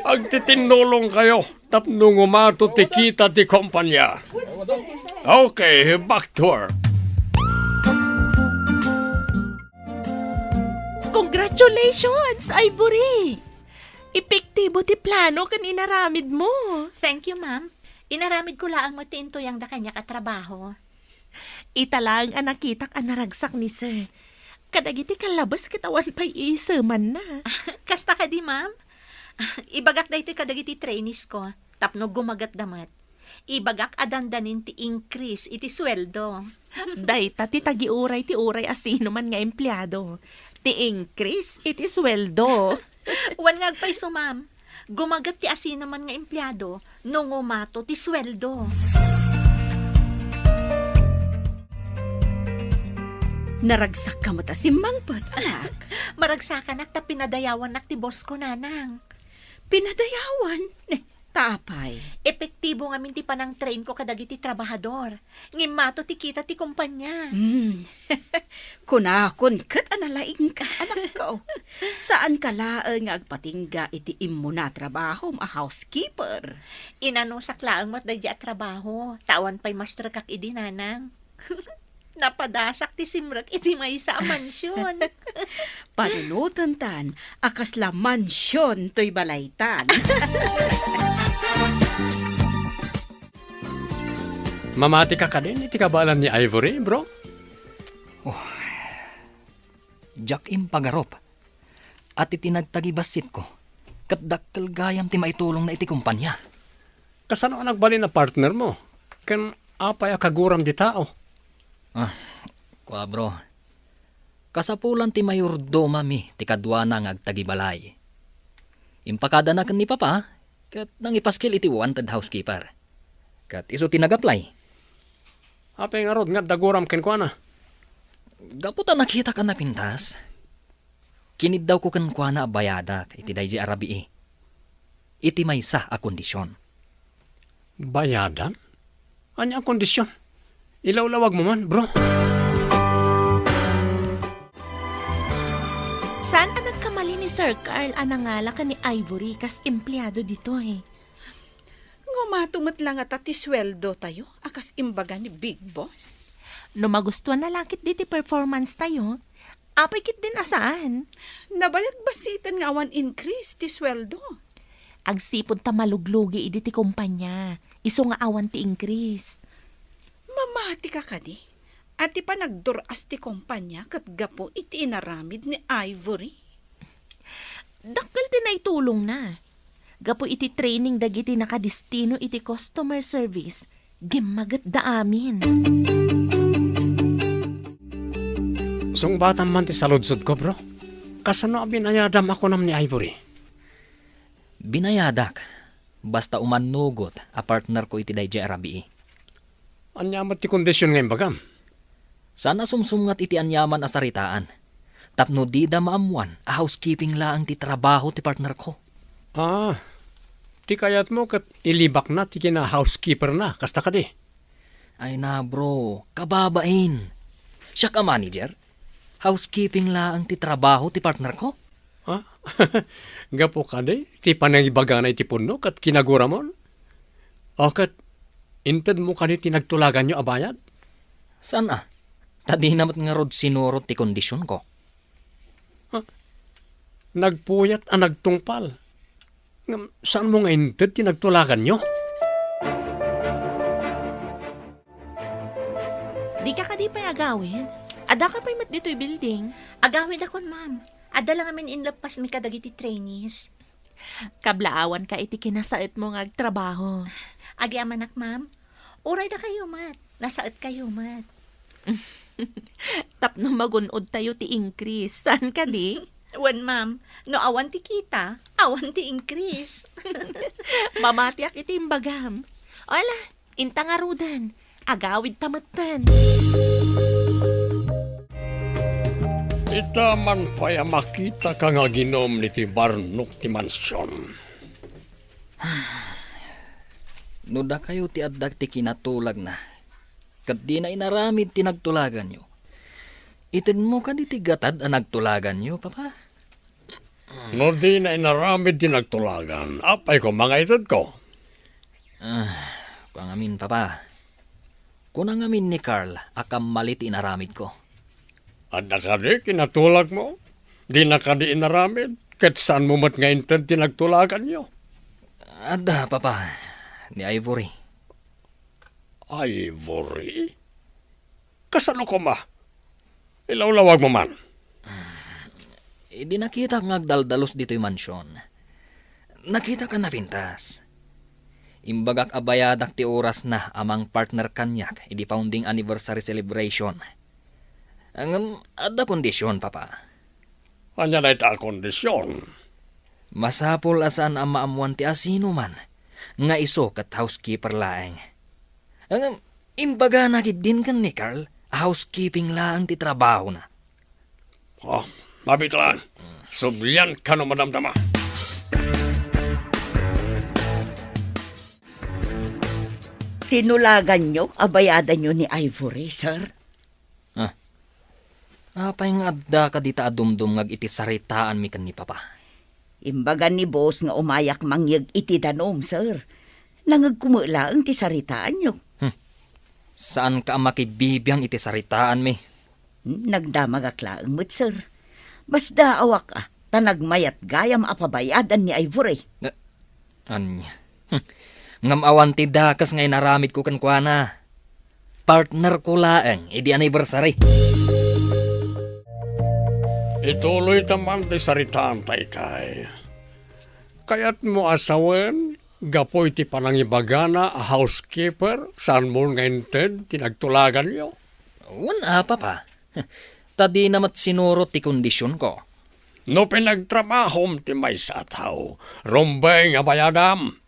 Agtitinnulongkayo tapno ngumato ti kita ti kompania. Okay, back to work. Congratulations, Ivory! Epektibo ti plano ken inaramidmo. Thank you, ma'am. Inaramidko laeng met ti intuyangda kaniak a trabaho. Ita laeng a nakitak a naragsak ni Sir. Kadagiti kallabes ket awan pay iisemanna. Kasta kadi, ma'am? Ibagak daytoy kadagiti trainees ko tapno gumagetda met. Ibagak a dandanin ti increase iti sueldo. Dayta ti tagiuray ti uray a sinoman nga empleado. Ti increase iti sueldo. Wen nga agpayso, ma'am. Gumaget ti asinoman nga empleado no ngumato ti sueldo. Naragsakka met a simmangpet, anak. Maragsakanak ta pinadayawannak ti boss ko, nanang. Pinadayawan? Eh, ta apay? Epektibo ngamin ti panangtrain ko kadagiti trabahador. Ngimmato ti kita ti kompanya. Hmm. Kunakon ket a nalaingka, anakko. Saanka laeng nga agpatingga iti immuna a trabahom a housekeeper. Inanusak laeng met daydi a trabaho, ta awan pay masterkak idi, nanang. Napadasak ti simrek iti maysa a mansion. Panunotentan a kasla mansion toy balaytan. Mamatika kadin iti kabaelan ni Ivory, bro? Oh. Diak impagarup. Iti nagtagibassitko, ket dakkel gayam ti maitulongna iti kompania. Kasano a nagbalin a partner mo? Ken apay a kaguram di tao? Ah, kua, bro. Kasapulan ti mayordomami ti kaduana nga agtagibalay. Impakadana ken ni Papa, ket nangipaskil iti wanted housekeeper. Ket isu ti nag-apply. Apay ngarud nga adda guram kenkuana? Gapu ta nakitak a napintas, kiniddawko kenkuana a bayadak iti daydi a rabii. Iti maysa a kondision. Bayadan? Ania a kondision? Ilawlawag mo man, bro. Saan a nagkamali ni Sir Carl a nangala ken ni Ivory kas empleado ditoy? Ngumato met la ngata ti sueldotayo a kas imbaga ni Big Boss? No magustuanna la ketdi ti performance tayo, apay ketdin a saan? Nabayag bassiten nga awan increase ti sueldo. Agsipud ta maluglugi idi ti kompanya, isu nga awan ti increase. Mamatika kadi a ti panagdur-as ti kompanya ket gapu iti inaramid ni Ivory? Dakkel ti naitulongna. Gapu iti training dagiti nakadistino iti customer service, gimmagetda amin. Sungbatam man ti saludsodko, bro. Kasano a binayadam a kunam ni Ivory? Binayadak, basta umannugot a partnerko iti daydiay a rabii. Ania met ti kondision nga imbagam? Saan a sumsumngat iti aniaman a saritaan, tapno dida maammoan a housekeeping laeng ti trabaho ti partnerko. Ah, ti kayatmo ket ilibakna ti kina-housekeeperna, kasta kadi? Ay na, bro, kababain. Siak a manager, housekeeping laeng ti trabaho ti partnerko. Ha? Gapu kadi ti panangibagana iti punno ket kinaguramon? O ket intedmo kadi ti nagtulaganyo a bayad? Saan a? Ta dina met ngarud sinurot ti kondisionko. Ha? Nagpuyat a nagtungpal. Ngem saanmo nga inted ti nagtulaganyo? Dika kadi pay agawid? Addaka pay met ditoy building? Agawidakon, ma'am. Adda la ngamin inleppasmi kadagiti trainees. Kablaawanka iti kinasaetmo nga agtrabaho. Agyamanak, ma'am. Uray dakayo met, nasaetkayo met. Tapno magun-odtayo ti increase, saan kadi? Wen, ma'am, no awan ti kita, awan ti increase. Mamatiak iti imbagam. Ala, inta ngaruden, agawidta metten. Ita man pay a makitaka nga aginom iti barnok ti mansion. No dakayo ti adda ti kinatulagna, ket dina inaramid ti nagtulaganyo, itedmo kadi ti gatad a nagtulaganyo, Papa? No dina inaramid ti nagtulagan, apay koma nga itedko? Ah, kua ngamin, Papa. Kuna ngamin ni Carl a kammali ti inaramidko. Adda kadi kinatulagmo? Dina kadi inaramid, ket saanmo met nga inted ti nagtulaganyo? Adda, Papa, ni Ivory. Ivory? Kasano koma? Ilawlawagmo man. Idi nakitak nga agdaldalus ditoy mansion, nakitak a napintas. Imbagak a bayadak ti orasna a mangpartner kaniak idi founding anniversary celebration. Ngem adda kondision, Papa. Ania dayta a kondision? Masapul a saan a maammuan ti asinoman nga isu ket housekeeper laeng. Ngem, imbagana ketdin ken ni Carl a housekeeping laeng ti trabahona. Oh, mabitlan. Sublianka no madamdama. Tinulaganyo a bayadanyo ni Ivory, sir? Ah. Apay nga adda kadita a dumdumngag iti saritaanmi ken ni Papa? Imbaga ni boss nga umayak mangyeg iti danum, sir. Nangegko met laeng ti saritaanyo. Hmm. Saanka a makibibiang iti saritaanmi? Hmm, nagdamagak laeng met, sir. Basdaawak a, ta nagmayat gayam a pabayadan ni Ivory. Nga, ania? Hmm. Ngem awan ti dakes nga inaramidko kenkuana. Partnerko laeng idi anniversary. Ituloyta man ti saritaanta, Itay. Kayatmo a sawen, gapu iti panangibagana a housekeeper, saanmo nga inted ti nagtulaganyo? Wen a, Papa. Ta dina met sinurot ti kondisionko. No pinagtrabahom ti maysa a tao, rumbeng a bayadam.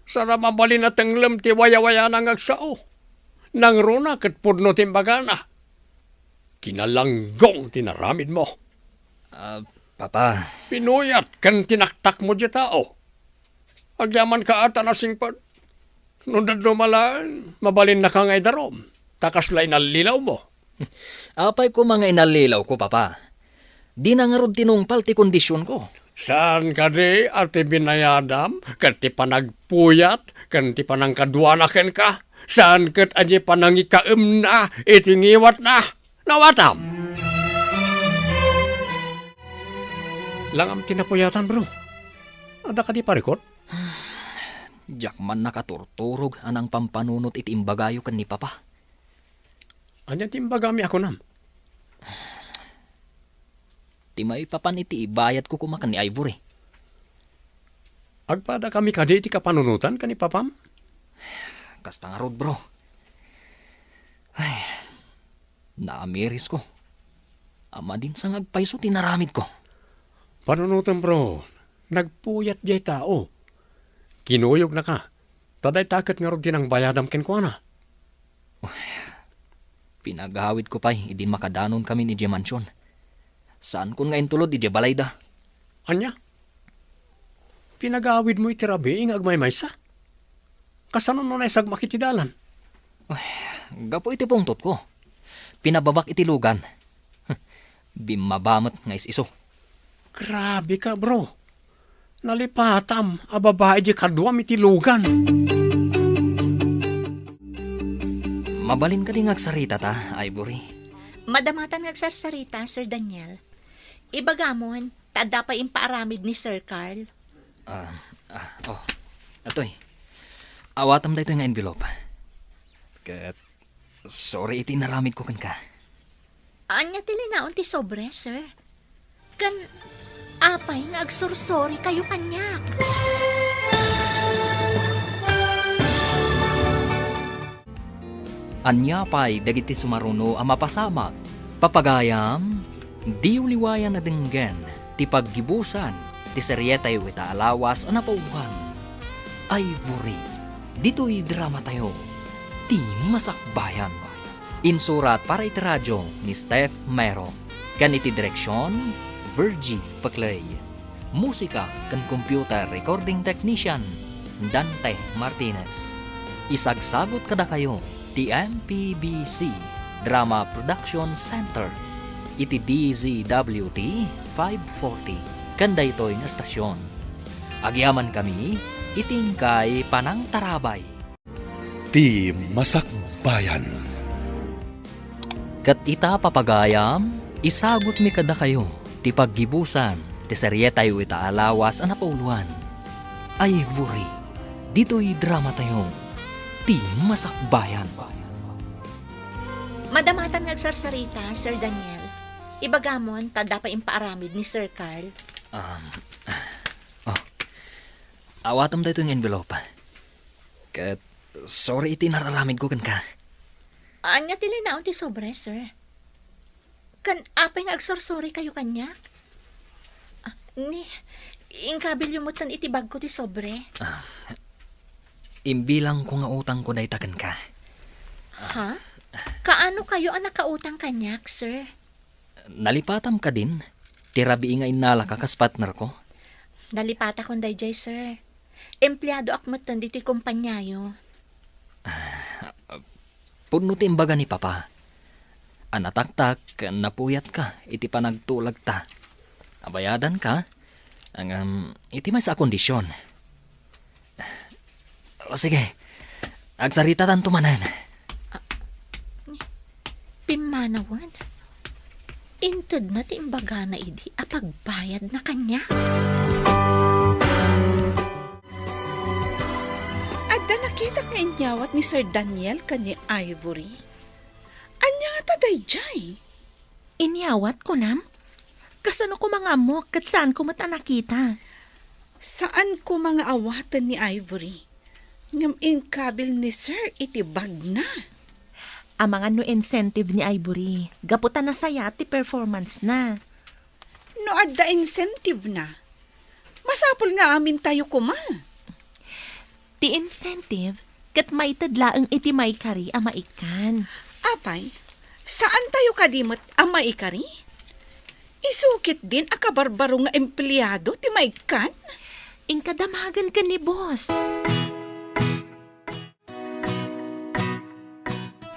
Saan a mabalin a tenglem ti wayawayana nga agsao. Nangruna ket pudno ti imbagana. Kinalanggong ti naramidmo. Ah, Papa. Pinuyat ken tinaktakmo diay tao. Agyamanka a ta nasingpet. No dadduma laeng, mabalinnaka nga idarum, ta kasla inallilawmo. Apay koma nga inallilawko, Papa? Dina ngarud tinungpal ti kondisionko. Saan kadi a ti binayadam ket ti panagpuyat ken ti panangkaduana kenka? Saan ket a diay panangikaemna iti ngiwatna? Nawatam! Langam ti napuyatan, bro. Adda kadi parikut? Diak man nakaturturog a nangpampanunot iti imbagayo ken ni Papa. Ania ti imbagami a kunam? Ti maipapan iti ibayadko koma ken ni Ivory. Agpadakami kadi iti kapanunotan ken ni Papam? Kasta ngarud, bro. Ay, naamirisko. Amadinsangag payso ti naramidko. Panunotem, bro. Nagpuyat diay tao. Kinuyognaka. Ta dayta ket ngarud ti nangbayadam kenkuana. Pinagawidko pay idi makadanonkamin idiay mansion. Saankon nga intulod idiay balayda. Ania? Pinagawidmo iti rabii nga agmaymaysa? Kasano no naisagmak iti dalan? Ay, gapu iti pungtotko. Pinababak iti lugan. Bimmaba met nga is-isu. Grabe ka, bro. Nalipatam a babai diay kaduam iti lugan. Mabalin kadi nga agsaritata, Ivory? Madamatan nga agsarsarita, Sir Daniel. Ibagamon, ta adda pay impaaramid ni Sir Carl. Ah, ah, oh. Atoy. Awatam daytoy nga envelope. Ket sorry iti inaramidko kenka. Ania ti linaon ti sobre, sir? Ken apay nga agsorsorikayo kaniak? Ania pay dagiti sumaruno a mapasamak? Papagayam, diyo liwayan a denggen ti paggibusan ti serietayo ita a lawas a napauloan. Ivory, ditoy dramatayo, ti Masakbayan. Insurat para iti radio ni Steph Mero, ken iti direksion, Virgie Peclay. Musika ken computer recording technician, Dante Martinez. Isagsagut kadakayo ti M P B C Drama Production Center iti D Z W T five forty ken daytoy nga estasion. Agyamankami iti inkay panangtarabay. Ti Masakbayan. Ket ita, papagayam, isagutmi kadakayo ti paggibusan ti serietayo ita a lawas a napauloan. Ivory, ditoy dramatayo, Ti Masakbayan. Madamatan nga agsarsarita, Sir Daniel. Ibagamon, ta adda pay impaaramid ni Sir Carl. Um, oh. Awatam daytoy nga envelope. Ket sorry iti nararamidko kenka. Ania ti linaon ti sobre, sir? Ken apay nga agsorsorikayo kaniak? Ah, ni, Inkabilyo metten iti bagko ti sobre. Ah, imbilangko nga utangko dayta kenka. Ha? Kaano kayo a nakautang kaniak, sir? Nalipatam kadin ti rabii nga innalaka kas partnerko? Nalipatakon daydiay, sir. Empleadoak metten ditoy kompaniayo. Ah, pudno ti imbaga ni Papa. A nataktak, napuyatka iti panagtulagta. Abayadanka, ngem iti maysa a kondision. O, sige. Agsaritatanto manen. Pimmanawen, intedna ti imbagana idi a pagbayadna kaniak. Adda nakitak nga inyawat ni Sir Daniel ken ni Ivory. Ania ngata daydiay? Inyawat, kunam? Kasano koma nga ammok ket saanko met a nakita? Saan koma nga awaten ni Ivory. Ngem inkabil ni Sir iti bagna. Amangan no incentive ni Ivory, gapu ta nasayaat ti performance na. No adda incentive na, masapul nga amintayo koma. Ti incentive, ket maited laeng iti maikari a maikkan. Apay, saantayo kadi met a maikari? Isu ketdin a kabarbaro nga empleado ti maikkan? Inka damagen ken ni boss.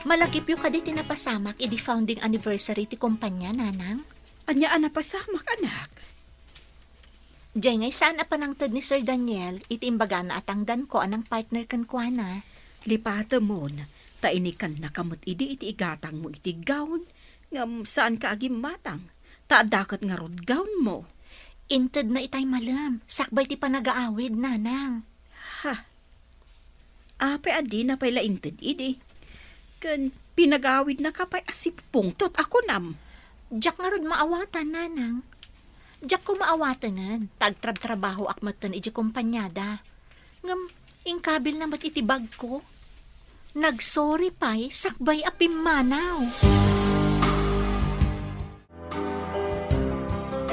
Malagipyo kadi ti napasamak idi founding anniversary ti kompania, Nanang? Ania a napasamak, anak? Diay ngay saan a panangted ni Sir Daniel iti imbagana a tangdanko a nangpartner kenkuana. Lipatemon, ta inikannaka met idi iti igatangmo iti gown, ngem saanka a gimmatang, ta adda ket ngarud gownmo. Intedna itay malem, sakbay ti panagaawid, Nanang. Ha? Apay a dina pay la inted idi? Ken pinagawidnaka pay a sipupungtot a kunam? Diak ngarud maawatan, Nanang. Diak koma awaten, ta agtrabtrabahoak metten iti kompaniada. Ngem inkabilna met iti bagko. Nagsorry pay sakbay a pimmanaw.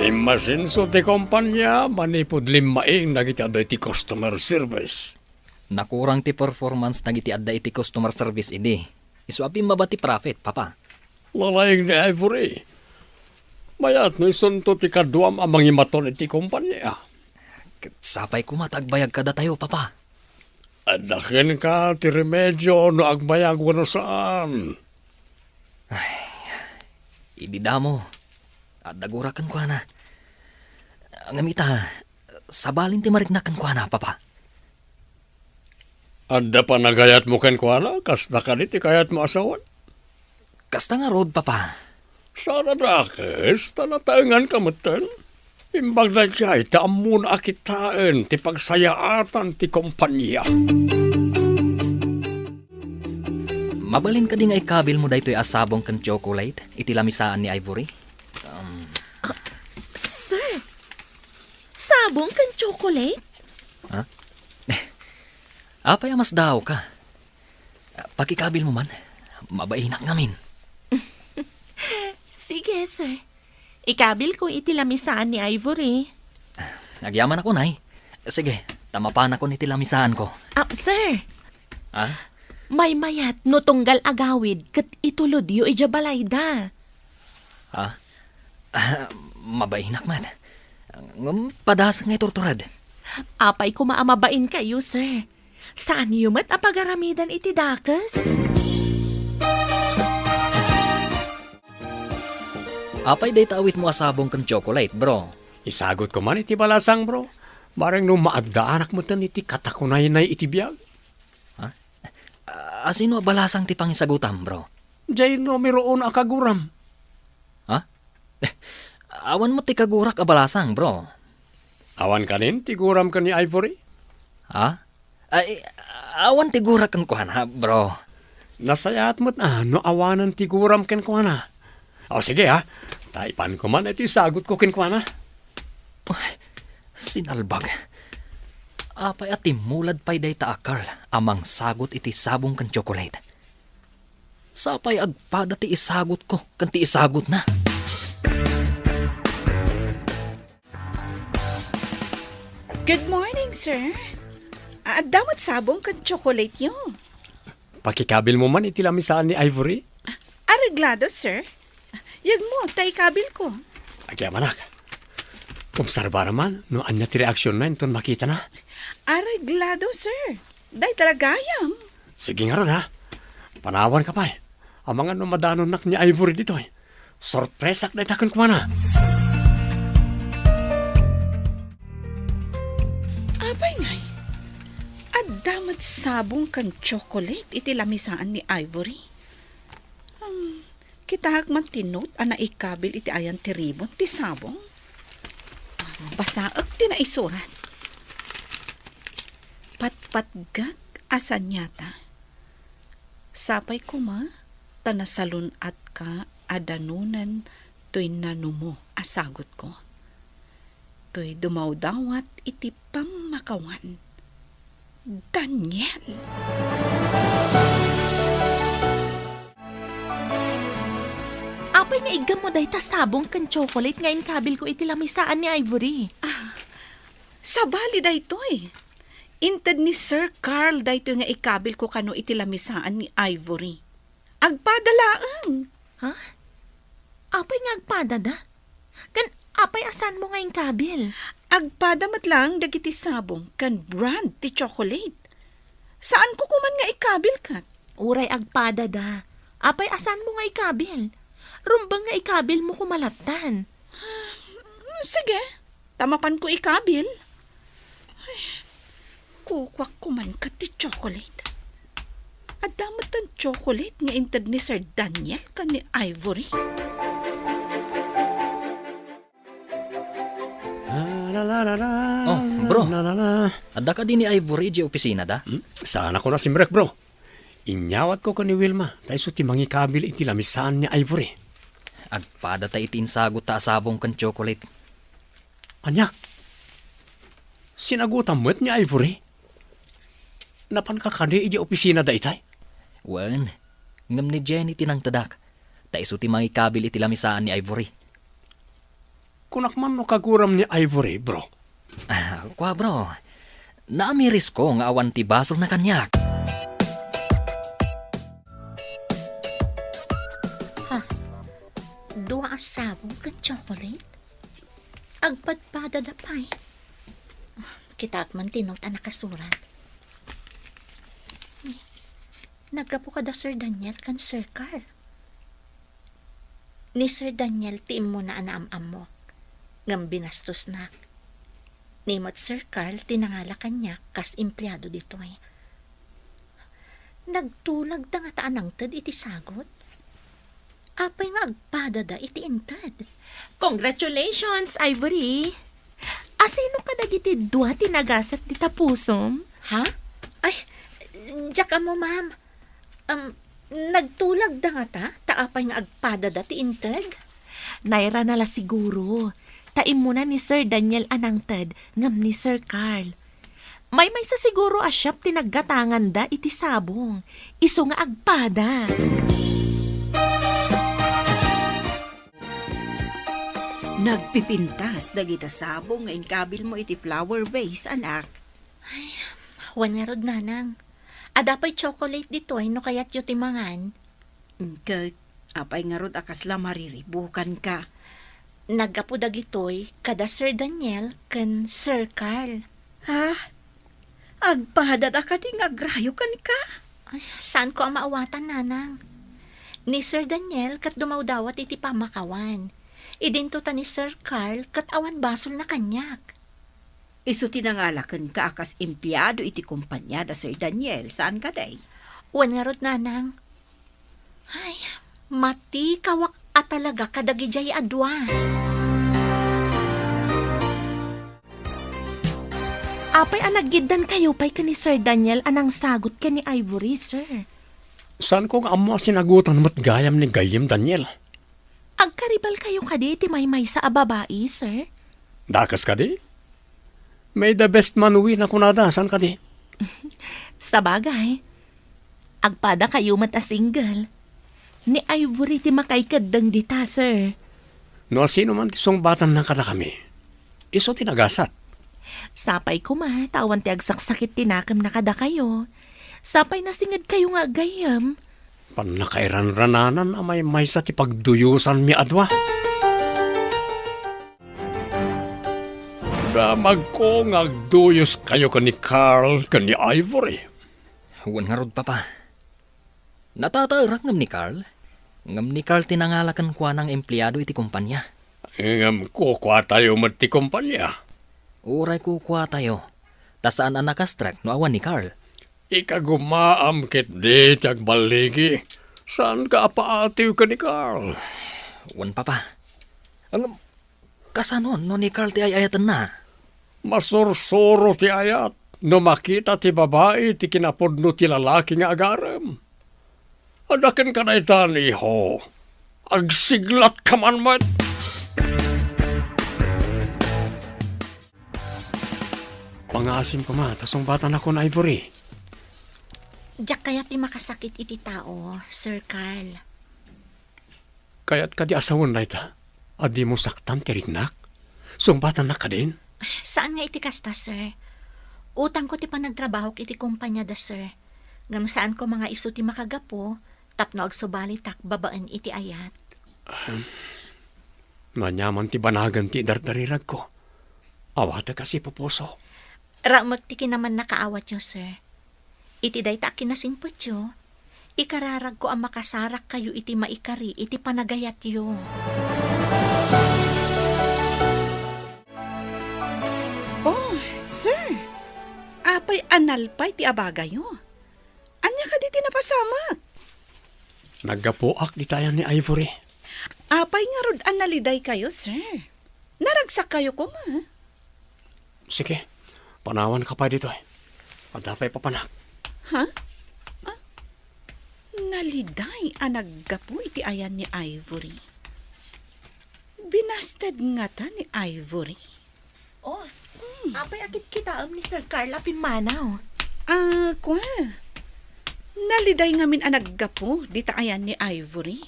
Immasenso ti kompania manipud limmaing dagiti adda iti customer service. Nakurang ti performance dagiti adda iti customer service idi. Isu a pimmaba ti profit, Papa. Lalaing ni Ivory. Mayat no isunto ti kaduam a mangimaton iti kompania. Ket sapay koma ta agbayag kadatayo, Papa. Adda kenka ti remedio no agbayag wenno saan. Ay, idi damo, adda gurak kenkuana. Ngem ita, sabalin ti mariknak kenkuana, Papa. Adda panagayatmo kenkuana, kasta kadi ti kayatmo a sawen? Kasta ngarud, Papa. Saan a dakes, ta nataenganka metten. Imbag daydiay, ta ammona a kitaen ti pagsayaatan ti kompania. Mabalin kadi nga ikabilmo daytoy a sabong ken chocolate iti lamisaan ni Ivory? Um, Sir, sabong ken chocolate? Ha? Apay a masdaawka? Pakikabilmo man. Mabainak ngamin. Sige, sir. Ikabilko iti lamisaan ni Ivory. Agyamanakon, ay. Sige, ta mapanakon iti lamisaanko. Ah, sir. Ha? Maymayat no tunggal agawid ket itulodyo idiay balayda. Ha? Ah, mabainak man. Ngem padasek nga iturtured. Apay koma a mabainkayo, sir. Saanyo met a pagaramidan iti dakes? Apay dayta awitmo a sabong ken chocolate, bro? Isagutko man iti balasang, bro. Bareng no maaddaanak metten iti katakunaynay iti biag. Ha? Asino a balasang ti pangisagutam, bro? Diay numero uno a kaguram. Ha? Awan met ti kagurak a balasang, bro. Awan kanin ti guram ken ni Ivory? Ha? Ay, awan ti gurak kenkuana, bro. Nasayaat met a no awanen ti guram kenkuana. O, sige, ha. Ta ipanko man iti sagutko kenkuana. Ay, sinalbag. Apay a timmulad pay dayta a Carl a mangsagut iti sabong ken chocolate? Sapay agpada ti isagutko ken ti isagutna. Good morning, sir. Adda met sabong ken tsokolate yo. Pakikabilmo man iti lamisaan ni Ivory? Areglado, sir. Yegmo ta ikabilko. Agyamanak. Obserbaram man no ania ti reaksionna inton makitana. Areglado, sir. Dayta la gayam. Sige ngarud, ha? Panawanka pay. Amangan no madanonnak ni Ivory ditoy. Sorpresak dayta kenkuana. Apay ngay, adda met sabong ken tsokolate iti lamisaan ni Ivory. Hmm, kitaek man ti note a naikabil iti ayan ti ribon ti sabong. Basaek ti naisurat. Patpatgek a saniata. Sapay koma ta nasalun-atka a danonen toy nanumo a sagutko. Toy dumawdawat iti pammakawan. Daniel! Apay nga iggammo dayta sabong ken tsokolate nga inkabilko iti lamisaan ni Ivory? Ah, sabali daytoy. Inted ni Sir Carl daytoy nga ikabilko kano iti lamisaan ni Ivory. Agpada laeng. Ha? Apay nga agpadada? Ken apay a saanmo nga inkabil? Agpada met laeng dagiti sabong ken brand ti tsokolate. Saanko koman nga ikabil ket? Uray agpadada. Apay a saanmo nga ikabil? Rumbeng nga ikabilmo koma lattan. Sige, ta mapanko ikabil. Ay, kukuak koman ket ti tsokolate. Adda met ti tsokolate nga inted ni Sir Daniel ken ni Ivory. Oh, bro. Adda kadi ni Ivory idiay opisinada? Hmm? Saanakon a simrek, bro. Inyawatko ken ni Wilma, ta isu ti mangikabil iti lamisaan ni Ivory. Agpadata iti insagutta a sabong ken tsokolate. Ania? Sinagutam met ni Ivory? Napanka kadi idiay opisinada itay? Wen, ngem ni Jenny ti nangtedak, ta isu ti mangikabil iti lamisaan ni Ivory. Kunak man no kaguram ni Ivory, bro. Ah, kua, bro. Naamirisko nga awan ti basolna kaniak. Ha? Dua a sabong ken tsokolate? Agpadpadada pay. Kitaek man ti note a nakasurat. Naggapu kada Sir Daniel ken Sir Carl. Ni Sir Daniel ti immuna a naam-ammok, ngem binastosnak. Ni met Sir Carl ti nangala kaniak kas empleado ditoy. Nagtulagda ngata a nangted iti sagut? Apay nga agpadada iti inted? Congratulations, Ivory! Asino kadagiti dua ti nagasat dita pusom? Ha? Ay, diak ammo, ma'am. Um, nagtulagda ngata, ta apay nga agpadada ti inted? Nairana la siguro, ta immuna ni Sir Daniel a nangted ngem ni Sir Carl. Maymaysa siguro a shop ti naggatanganda iti sabong, isu nga agpada. Nagpipintas dagita sabong nga inkabilmo iti flower vase, anak. Ay, wen ngarud, nanang. Adda pay chocolate ditoy no kayatyo ti mangan. Ket apay ngarud a kasla mariribukanka? Naggapu dagitoy kada Sir Daniel ken Sir Carl. Ha? Agpadada kadi nga agrayo kenka? Ay, saanko a maawatan, nanang. Ni Sir Daniel ket dumawdawat iti pammakawan. Idinto ta ni Sir Carl ket awan basolna kaniak. Isu ti nangala kenka a kas empleado iti kompania da Sir Daniel, saan kadi? Wen ngarud, nanang. Ay, matikawak a talaga kadagidiay a dua. Apay a naggiddankayo pay ken ni Sir Daniel a nangsagut ken ni Ivory, sir? Saanko nga ammo a sinagutan met gayam ni gayyem Daniel. Agkaribalkayo kadi iti maymaysa a babai, sir? Dakes kadi? May the best man win a kunada, saan kadi? Sabagay, agpadakayo met a single. Ni Ivory ti makaikeddeng dita, sir. No asino man ti sungbatanna kadakami, isu ti nagasat. Sapay koma ta awan ti agsaksakit ti nakemna kadakayo. Sapay nasingedkayo nga agayyem. Pannakairanrananan a maymaysa ti pagduyosanmi a dua. Damagko nga agduyoskayo ken ni Carl ken ni Ivory. Wen ngarud, Papa. Natataerak ngem ni Carl. Ngem ni Carl ti nangala kenkuana nga empleado iti kompania. Ngem kukuatayo met ti kompania? Uray kukuatayo, ta saan a nakastrek no awan ni Carl. Ikagumaam ketdi ti agballigi. Saanka a paatiw ken ni Carl? Wen, Papa. Ngem, kasano no ni Carl ti ay-ayatenna? Masursuro ti ayat no makita ti babai ti kinapudno ti lalaki nga agarem. Adda kenka daytan, iho. Agsiglatka man met. Pangaasim koma ta sungbatanakon, Ivory. Diak kayat ti makasakit iti tao, Sir Carl. Kayat kadi a sawen dayta a dimo saktan ti riknak? Sungbatannak kadin? Saan nga iti kasta, sir. Utangko ti panagtrabahok iti kompania da, sir. Ngem saan koma nga isu ti makagapu tapno agsubalitak babaen iti ayat. Ahem. Aniaman ti banagen ti idardariragko. Awatek a sipupuso. Raemek ti kinamannakaawatyo, sir. Iti dayta a kinasingpetyo, ikararagko a makasarakkayo iti maikari iti panagayatyo. Oh, sir! Apay a nalpay ti abagayo? Ania kadi ti napasamak? Naggapuak dita ayan ni Ivory. Apay ngarud a nalidaykayo, sir? Naragsakkayo koma? Sige, panawanka pay ditoy. Adda pay papanak. Ha? Ah, naliday a naggapu iti ayan ni Ivory. Binasted ngata ni Ivory? Oh, apay a kitkitaem ni Sir Carl a pimmanaw? Ah, kua. Naliday ngamin a naggapu dita ayan ni Ivory.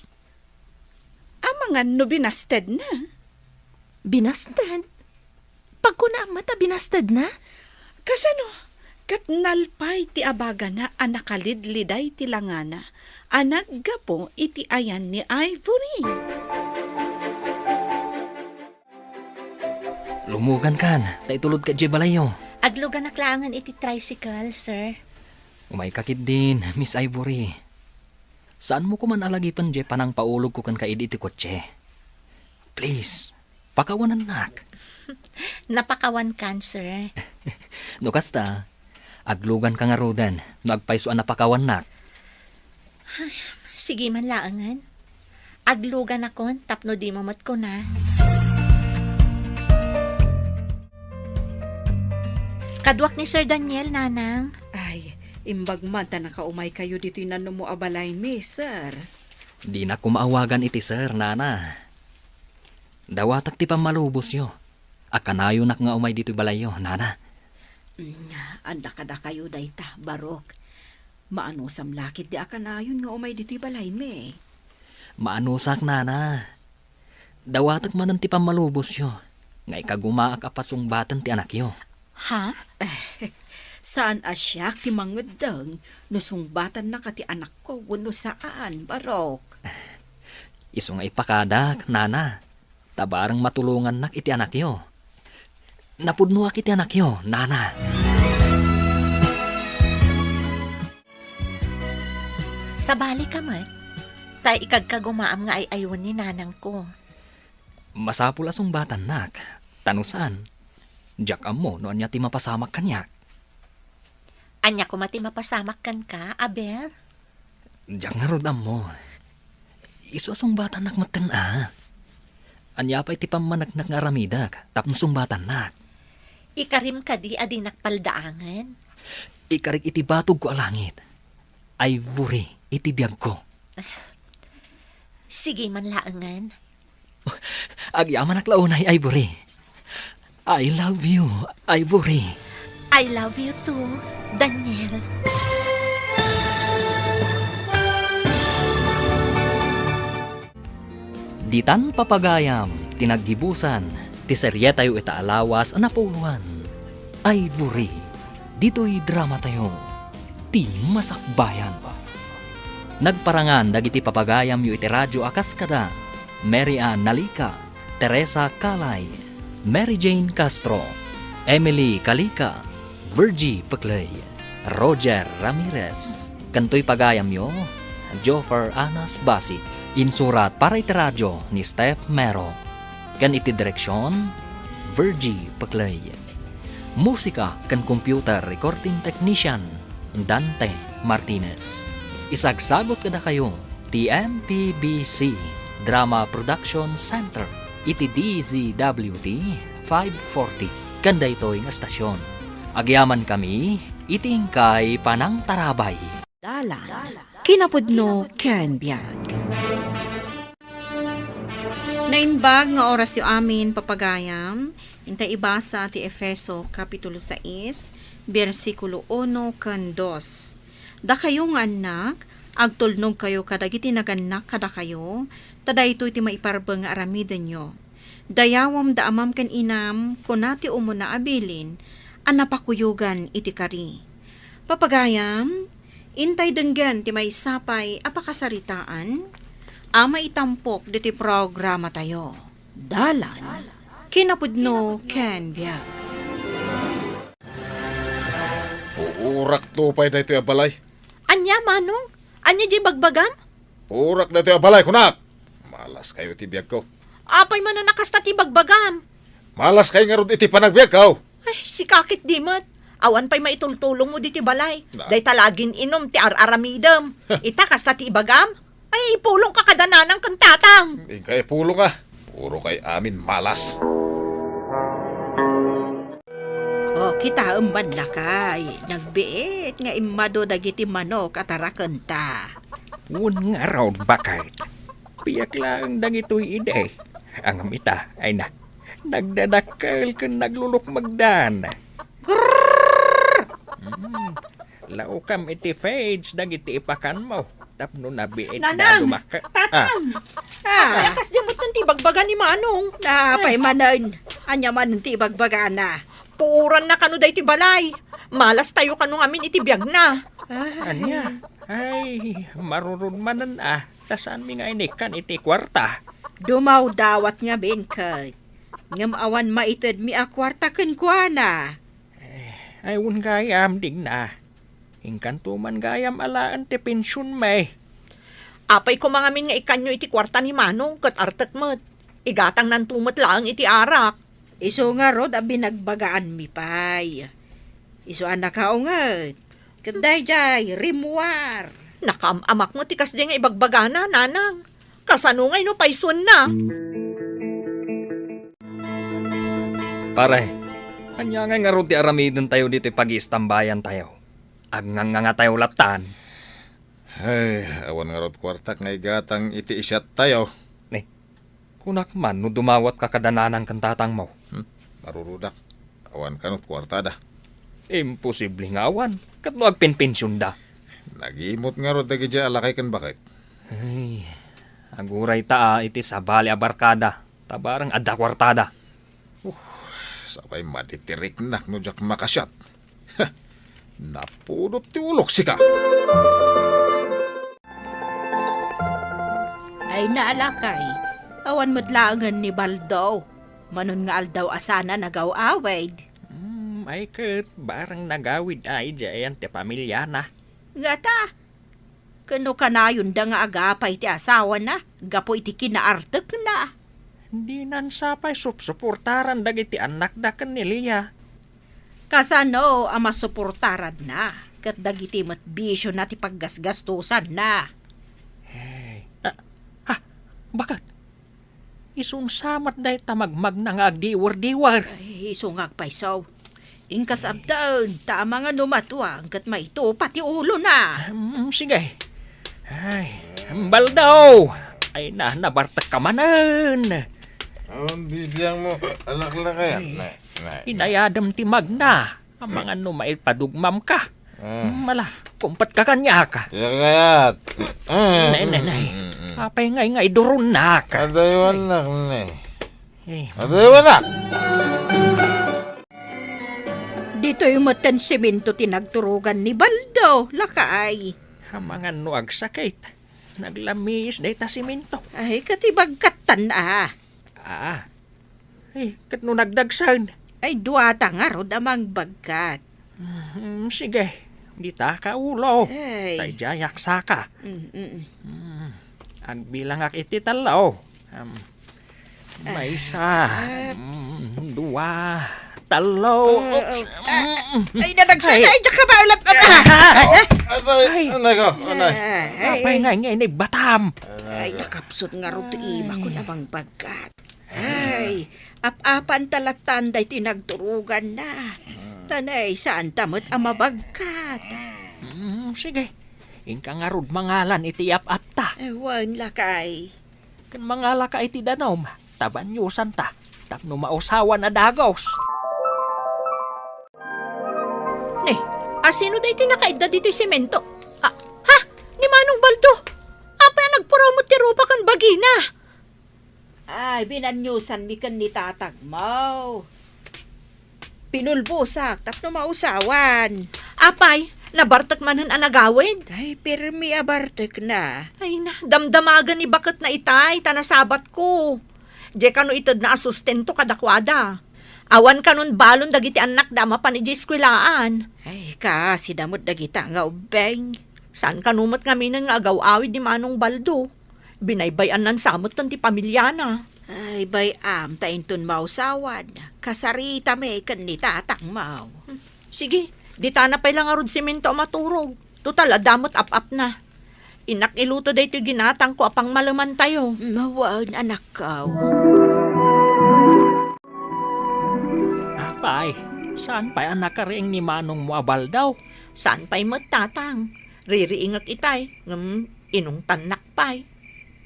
Amangan no binastedna? Binasted? Pagkunaam met a binastedna? Kasano? Ket nalpay ti abagana a nakalidliday ti langana a naggapu iti ayan ni Ivory. Lumugankan, ta itulodka idiay balayyo. Agluganak laengen iti tricycle, sir. Umayka ketdin, Miss Ivory. Saanmo koman a lagipen diay panangpaulogko kenka idi iti kotse. Please, pakawanennak. Napakawankan, sir. No kasta, agluganka ngaruden no agpayso a napakawannak. Sige man laengen. Agluganakon tapno dimo met kuna. Kaduak ni Sir Daniel, Nanang. Ay, imbag man ta nakaumaykayo ditoy nanumo a balaymi, sir. Dinak koma awagan iti sir, Nana. Dawatak ti pammalubosyo a kanayonak nga umay ditoy balayyo, Nana. Mm, adda kadakayo dayta, Barok. Maanusam la ketdi a kanayon nga umay ditoy balaymi. Maanusak, Nana. Dawatek manen ti pammalubosyo nga ikagumaak a pasungbaten ti anakyo. Ha? Saan a siak ti mangeddeng no sungbatannaka ti anakko wenno saan, Barok. Isu nga ipakadak, Nana. Ta bareng matulongannak iti anakyo. Napudnoak iti anakyo, Nana. Sabalika met, ta ikagkagumaam nga ay-aywen ni nanangko. Masapul a sungbatannak, ta no saan, diak ammo no ania ti mapasamak kaniak. Ania koma ti mapasamak kenka, Abel? Diak ngarud ammo. Isu a sungbatannak metten a. Ania pay ti pammaneknek nga aramidek tapno sungbatannak? Ikarim kadi a dinak paldaangen? Ikarik iti batogko a langit. Ivory iti biagko. Sige man laengen. Agyamanak la unay, Ivory. I love you, Ivory. I love you too, Daniel. Ditan papagayam ti naggibusan ti serietayo ita a lawas a napuloan. Ivory, ditoy dramatayo, ti masakbayan. Nagparangan dagiti papagayamyo iti radyo a kas kada Mary Ann Nalica, Teresa Calay, Mary Jane Castro, Emily Calica, Virgie Pecley, Roger Ramirez, ken toy pagayamyo, Joffer Anas Basi. Insurat para iti radyo ni Steph Mero. Ken iti direksion, Virgie Pecley. Musika ken computer recording technician, Dante Martinez. Isagsagut kadakayo ti M P B C Drama Production Center iti D Z W T five forty ken daytoy nga estasion. Agyamankami iti inkay panangtarabay. Dalan, kinapudno ken biag. Naimbag nga orasyo amin, papagayam, inta ibasa ti Efeso Kapitulo sais, bersikulo uno ken dos. Dakayo nga annak, agtulnogkayo kadagiti nagannak kadakayo, ta daytoy ti maiparbeng nga aramidenyo. Dayawem da amam ken inam, kuna ti umuna a bilin a napakuyogan iti kari. Papagayam, intay denggen ti maysa pay a pakasaritaan a maitampok ditoy programatayo. Dalan, kinapudno ken biag. Puurakto pay daytoy a balay. Ania, Manong? Ania diay bagbagam? Purak daytoy a balay, kunak! Malaskayo iti biagko. Apay manen a kasta ti bagbagam? Malaskay ngarud iti panagbiagko. Ay, sika ketdi met. Awan pay maitultulongmo ditoy balay. Na- Dayta la gin-inum ti ar-aramidem. Ita, kasta ti ibagam? Ay, ipulongka kada nanang ken tatang. Inka ipulonga. Purokay amin malas. O, kitaem man lakay, nagbiit nga immadu dagiti manok a tarakenta. Wen ngarud, baket. Biag laeng dagitoy idi. Ngem ita, ay na, nagdadakkel ken naglulukmegdan. Grrrr! Mm. Laukam iti feeds dagiti ipakanmo tapno nabiit da Nanang! Dumakka. Tatang! Ah. Ah. Ay, kasdiay met ti ibagbaga ni Manong. Napay manen. Ania manen ti ibagbagana? Puoranna kano daytoy balay. Malastayo kano ngamin iti biagna. Ah. Ania? Ay, marurod manen a. Ta saanmi nga inikkan iti kuarta. Dumawdawat ngamin ket. Ngem awan maitedmi a kuarta kenkuana. Eh, ay, wen gayam, Digna. Inkanto man gayam alaen ti pensionmi. Apay koma ngamin nga ikkanyo iti kuarta ni Manong ket artek met. Igatangnanto met laeng iti arak. Isu ngarud a binagbagaanmi pay. Isu a nakaunget. Ket daydiay, rimmuar. Nakaam-amak met ti kasdiay nga ibagbagana, Nanang. Kasano ngay no paysuenna? Pare, ania ngay ngarud ti aramidentayo ditoy pagiistambayantayo? Agngangngangatayo lattan. Ay, awan ngarud kuartak nga igatang iti isiattayo. Ni, kunak man no dumawatka kada nanang ken tatangmo. Hmm? Marurudak. Awan kano kuartada. Imposible nga awan. Ket no agpenpensionda? Nagimot ngarud dagidiay a lakay ken baket. Ay, aguray ta a iti sabali a barkada, ta bareng adda kuartada. Uh, sapay madi ti riknak no diak makasiat. Napudot ti ulok, sika. Ay, naalakay, awan met laengen ni Baldo. Manon nga aldaw a sana nagaw-awid. Hmm, ay ket, bareng nagawid a idiay ayan ti pamiliana. Ngata, ken no kanayonda nga agapay ti asawana gapu iti kinaartekna. Dinan sapay supsuportaran dagiti annakda ken ni Lia. Kasano a masuportaranna ket dagiti met bisiona ti paggasgastosanna? Hey. Ah, ah, baket? Isu sa met dayta magmagna nga agdiwer-diwer. Ay, isu nga agpayso. Inkas abdaen, ta amangan no matuang ket maitupa ti ulona. Hmm, sige. Ay, Baldo! Ay na, nabartekka manen. Awan bibiangmo, alaklakay. Ay, ne, ne, ne. Inayadem ti magna. Amangan no maipadugmamka. Ah. Hmm, ala, kumpatka kaniak. Siak kayat. Ah. Nay, nay, nay. Mm, mm, mm. Apay ngay nga iduronnak? Adaywannak, nay. Eh. Adaywannak! Itoy metten semento ti nagturogan ni Baldo, lakay. Amangan no agsakit. Naglamiis dayta semento. Ay, ket ibagkattan, a. Ah. Ay, ket no nagdagsen? Ay, duata ngarud a mangbagkat. Mm, sige. Dita ka ulo. Ay. Daydiay aksaka. Mm, mm. Mm, agbilangak iti tallo. Um, maysa, ah, mm, dua, tallo. Ah, oops. Ah, mm. Ay, nadagsen. Ay. Ay, diak ka ba ulap? Ah, ah, ah. Atay, ay. Anay ko, anay. Ay. Apay nga, nga, inibbatam? Ay, nakapsut ngarud ti imak a mangbagkat. Ay, ap-apan ta lattan daytoy nagturoganna. Tanay, saanta met a mabagkat. Mm, sige. Inka ngarud mangalan iti ap-apta. Ay, wen, lakay. Ken mangalaka iti danum, ta banyusanta, tapno mausawan a dagos. Ne, asino daytoy nakaidda ditoy semento? Ah, ha? Ni Manong Baldo? Apay a nagpurumot ti rupa ken bagina? Ay, binanyusanmi ken ni tatangmo. Pinulbosak tapno mausawan. Apay, nabartek manen a nagawid? Ay, pirmi a bartekna. Ay na, damdamagen ni baketna itay, ta nasabatko. Diay kano itedna a sustento kadakuada. Awan kanon balon dagiti annakda a mapan idiay eskuelaan. Ay, kaasida met dagita nga ubbing. Saan kano met ngaminen nga agaw-awid ni Manong Baldo? Binaybay-annan sa met ti pamiliana. Ay, bay-am ta inton mausawan, kasaritami ken ni tatangmo. Hmm. Sige, ditana pay la ngarud semento a maturog. Total, adda met ap-apna. Innak iluto daytoy ginatangko a pangmalemantayo. Mawan, anakko. Apay, saan pay a nakariing ni manongmo a Baldo? Saan pay met, tatang. Ririingek itay, ngem inungtannak pay.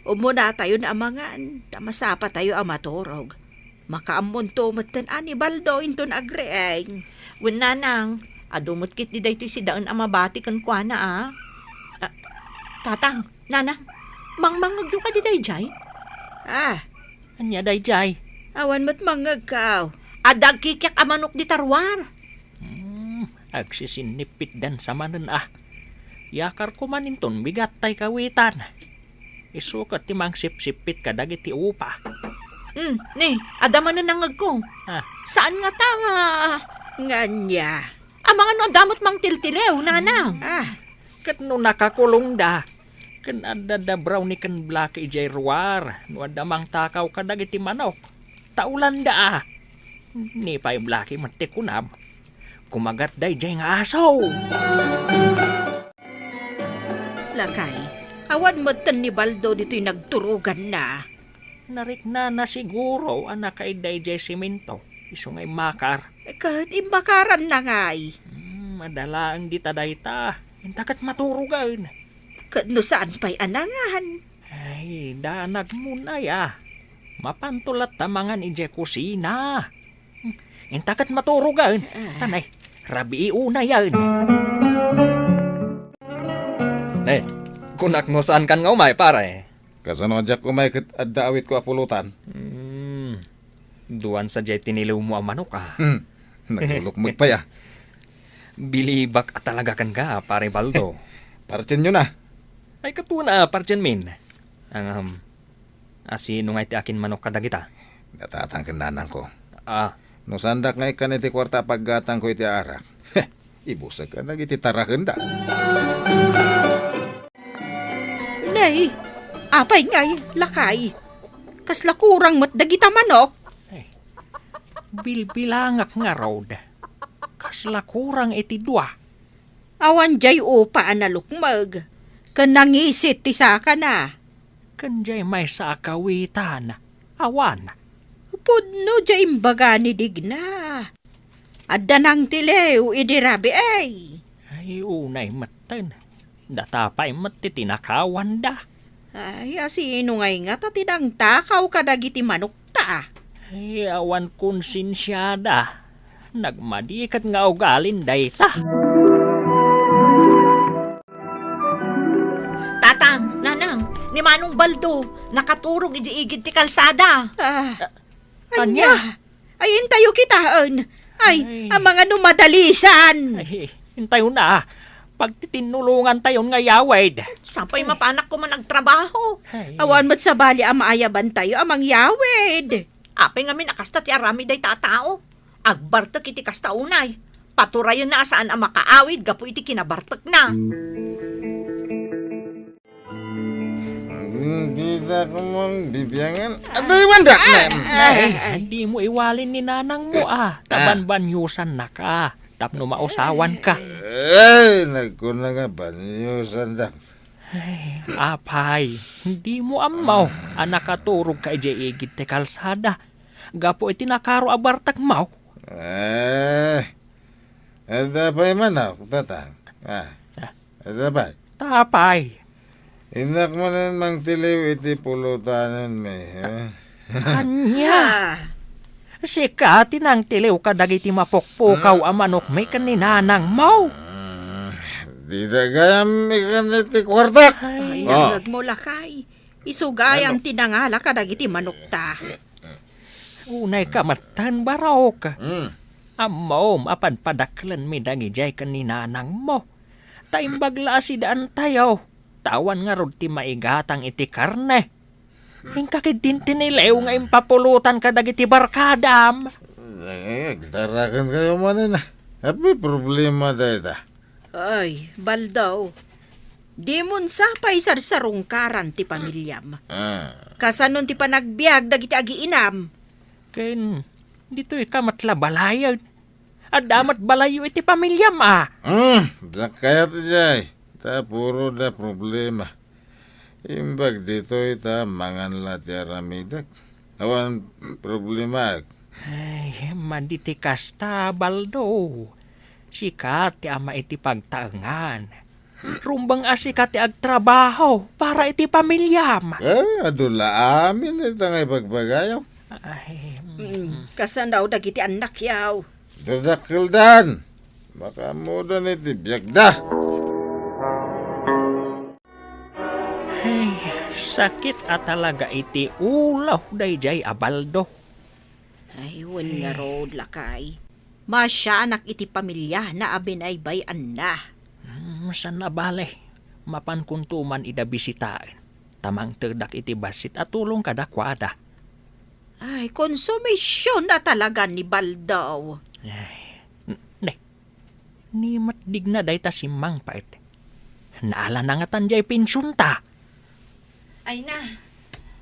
Umunatayon a mangan, ta masapatayo a maturog. Makaammonto metten a ni Baldo inton agriing. Wen, nanang, adu met ketdi daytoy sidaen a mabati kenkuana, a. Ah, tatang, nanang, mangmangngegyo kadi daydiay? Ah. Ania daydiay? Awan met mangngegko. Adda agkikiak a manok dita ruar. Hmm, agsisinnipitdan sa manen a. Yakarko man inton bigat tay kawitan. Isu ket ti mangsipsippit kadagiti upa. Hmm, ne, adda manen nangngegko. Ah. Saan ngata nga, nga ania? Amangan no adda met mangtiltiliw, nanang. Ah. Ket no nakakulongda, ken adda da Brownie ken Blackie idiay ruar, no adda mangtakaw kadagiti manok, taulanda a. Ni pay Blackie met ti kunam, kumagat daydiay nga aso. Lakay, awan metten ni Baldo ditoy nagturoganna. Nariknana siguro a nakaidda idiay semento, isu nga immakar. Ket immakaranna ngay? Hmm, adda laeng dita dayta. Inta ket maturogen. Ket no saan pay a nangan? Ay, danagmon aya. Mapanto latta mangan idiay kusina. Hmm, inta ket maturogen. Ah. Tanay, rabii unayen. Ne, kunak no saankan nga umay, pare. Kasano a diak umay ket adda awitko a pulutan? Hmm. Duan sadiay tiniliwmo a manok, a. Hmm. Naglulukmeg pay, a. Bilibak a talaga kenka, Pare Baldo. Partienyo na. Ay, katuan a partienmin. Ang, um, asino nga iti akin manok kadagita? Datatang ken nanangko. Ah. No saandak nga ikkan iti kuarta a paggatangko iti arak, ibusek dagiti tarakenda. Nay, apay ngay, lakay? Kasla kurang met dagita manok? Ay, bilbilangak ngarud. Kasla kurang iti dua. Awan diay upa a nalukmeg, ken nangisit ti sakana. Ken diay maysa a kawitan, awan. Pudno diay imbaga ni Digna. Adda nangtiliw idi rabii. Ay, unay metten. Data pay met ti tinakawanda. Ay, asino ngay ngata ti nangtakaw kadagiti manokta? Ay, awan konsensiada. Nagmadi ket nga ugalin dayta. Tatang, nanang, ni Manong Baldo, nakaturog idi igid ti kalsada. Ah, ania? Ania? Ay, intayo kitaen. Ay, Ay. Amangan no madalisan. Ay, intayon na. Pagtitinnulongantayon nga yawid. Sapay mapanak ko man agtrabaho. Ay. Awan met sabali a maayabantayo a mangyawid. Apay ngamin a kasta ti aramid dayta a tao. Agbartek iti kasta unay. Paturayenna a saan a makaawid gapu iti kinabartekna. Dita ko man bibiangan. Atay, Wanda! Ay, dimo iwalin ni nanangmo, ah. Ta banbaniusannaka tapno mausawanka. Ay, nagkuna nga baniusanda. Ay, apay, dimo ammo a nakaturogka idiay igid ti kalsada gapu iti nakaro a bartekmo? Eh, adda pay manok, tatang. Ah, adda pay. Tapay. Innak manen mangtiliw iti pulotanenmi, eh? Ania? Ah. Sika ti nangtiliw kadagiti mapukpukaw a manokmi ken ni nanangmo? Ah, dida gayam ikan iti kuartak. Ay. Ay, nangngegmo, lakay. Isu gayam ti nangala kadagiti manokta. Unayka metten, barok. Mm. Ammom a padpadakkelenmi dagidiay ken ni nanangmo. Ta imbag la a sidaantayo, ta awan ngarud ti maigatang iti karne. Inka ketdin ti niliw nga impapulotan kadagiti barkadam. Ay, agtarakenkayo manen, ah. Apay problema dayta? Ay, Baldo, dimon sapay sarsarungkaran ti pamiliam. Ah. Kasanon ti panagbiag dagiti agiinam? Ken ditoyka met la balayen. Adda met balayyo iti pamiliam, a? Hmm, diak kayat idiay. Ta puro da problema. Imbag ditoy ta mangan la ti aramidek. Awan problemaek. Ay, madi ti kasta, Baldo. Sika ti ama iti pagtaengan. Rumbeng a sika ti agtrabaho para iti pamiliam. Eh, adu la amin ita nga ibagbagayo. Ay, mm. Mm, kasano dagiti annakyo? Dadakkeldan. Makaammodan iti biagda. Ay, sakit a talaga iti ulo daydiay a Baldo. Ay, wen ngarud, lakay. Masianak iti pamiliana a binaybay-anna. Hmm, saan a bale, mapankonto man ida bisitaen, ta mangtedak iti bassit a tulong kadakuada. Ay, konsumision a talaga ni Baldo. Ay, n-, ne, ni met digna dayta simmangpet. Naala na ngatan diay pensionta. Ay na,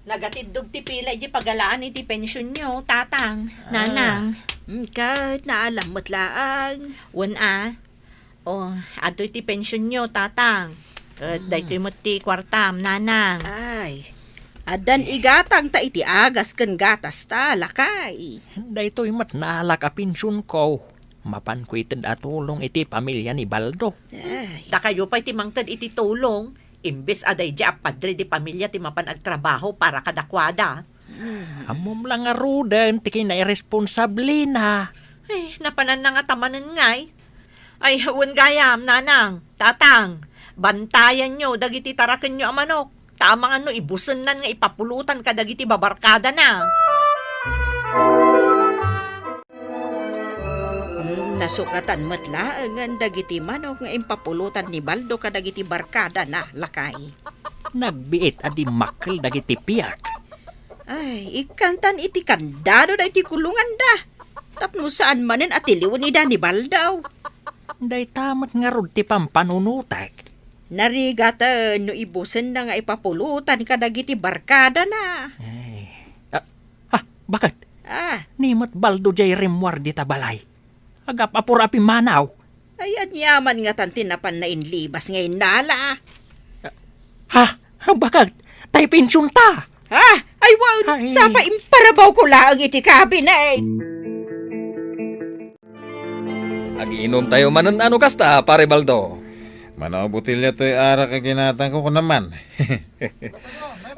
nagatiddog ti pila iti pagalaan iti pensionyo, tatang, nanang. Mm, ket naalam met laeng. Wen a. O, adtoy ti pensionyo, tatang. Ket daytoy met ti kuartam, nanang. Ay, addan igatang ta iti agas ken gatas ta, lakay. Daytoy met naalak a pensionko. Mapanko ited a tulong iti pamilia ni Baldo. Ay. Dakayo pay ti mangted iti tulong, imbes a daydi a padre di pamilia ti mapan agtrabaho para kadakuada. Hmm. Ammom la ngaruden ti kinairesponsablena. Ay, napananna ngata manen ngay. Ay, wen gayam, nanang, tatang, bantayanyo dagiti tarakenyo a manok. Ta amangan no ibusennan nga ipapulotan kadagiti babarkadana. Mm, nasukatan met laengen dagiti manok nga impapulotan ni Baldo kadagiti barkadana, lakay. Nagbiit a dimmakkel dagiti piak. Ay, ikkantan iti kandado daytoy kulonganda. Tapno saan manen a tiliwen ida ni Baldo. Dayta met ngarud ti pampanunotek. Narigaten no ibusenna nga ipapulotan kadagiti barkadana. Ay. Ah, ah, bakit? Ah. Ni met Baldo jay rimmuar dita balay. Agap-apor a pimmanaw. Ay, aniaman ngatan ti napan nainlibas nga innala. Ha? Bakit? Tay pensionta? Ha? Ay, wen, ay. Sapay imparabawko laeng iti kabinet. Agiinumtayo manen a no kasta, Pare Baldo. Mano a botelya toy arak a ginatangko, kunam man.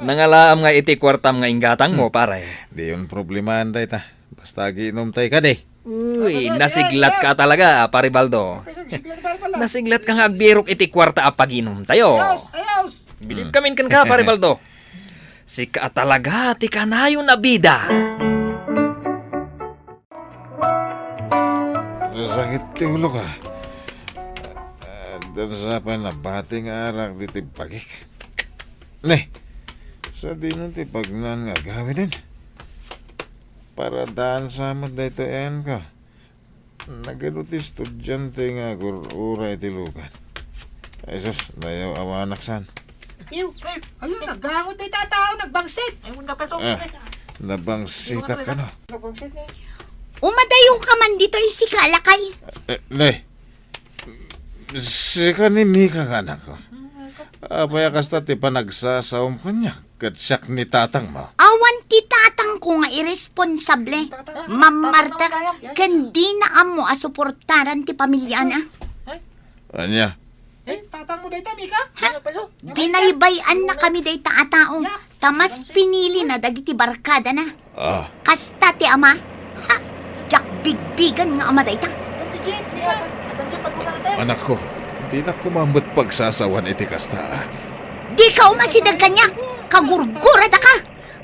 Nangalaam nga iti kuartam nga inggatangmo, pare. Diyon problemaen dayta. Basta agiinumtay kadi. Uy, nasiglatka talaga, Pare Baldo. Nasiglatka nga agbirok iti kuarta a pagiinumtayo. Ayos, ayos. Bilib kamin kenka, Pare Baldo. Sika a talaga ti kanayon a bida. Sakit ti ulok, a. Addan sa pay nabati nga arak ditoy bagik. Ne, sadino ti pagnan nga agawiden? Paradaan sa met daytoy ayanko. Nagadu ti estudiante nga agur-ura iti lugan. Ay sus, dayaw a manak san. Iw, ala, naggangot dayta a tao, nagbangsit. Ay, un ka peso. Ah, nabangsitak kano. Nagbangsit ni. Umadayo ka man ditoy, sika lakay. Eh, ne. Sika ni Mika nga anakko. Apay a kasta ti panagsasawam kaniak ket siak ni tatangmo? Awan ti tatangko nga irresponsable, mammartek, ken dina ammo a suportaran ti pamiliana. Ania? Eh, tatangmo dayta, Mika? Ha? Binaybay-annakami dayta a tao, ta mas pinilina dagiti barkadana. Ah. Kasta ti ama? Ha? Diak bigbigen nga ama dayta. Anakko, dinak koma met pagsasawan iti kasta, a. Dika umasideg kaniak, kagurguradaka.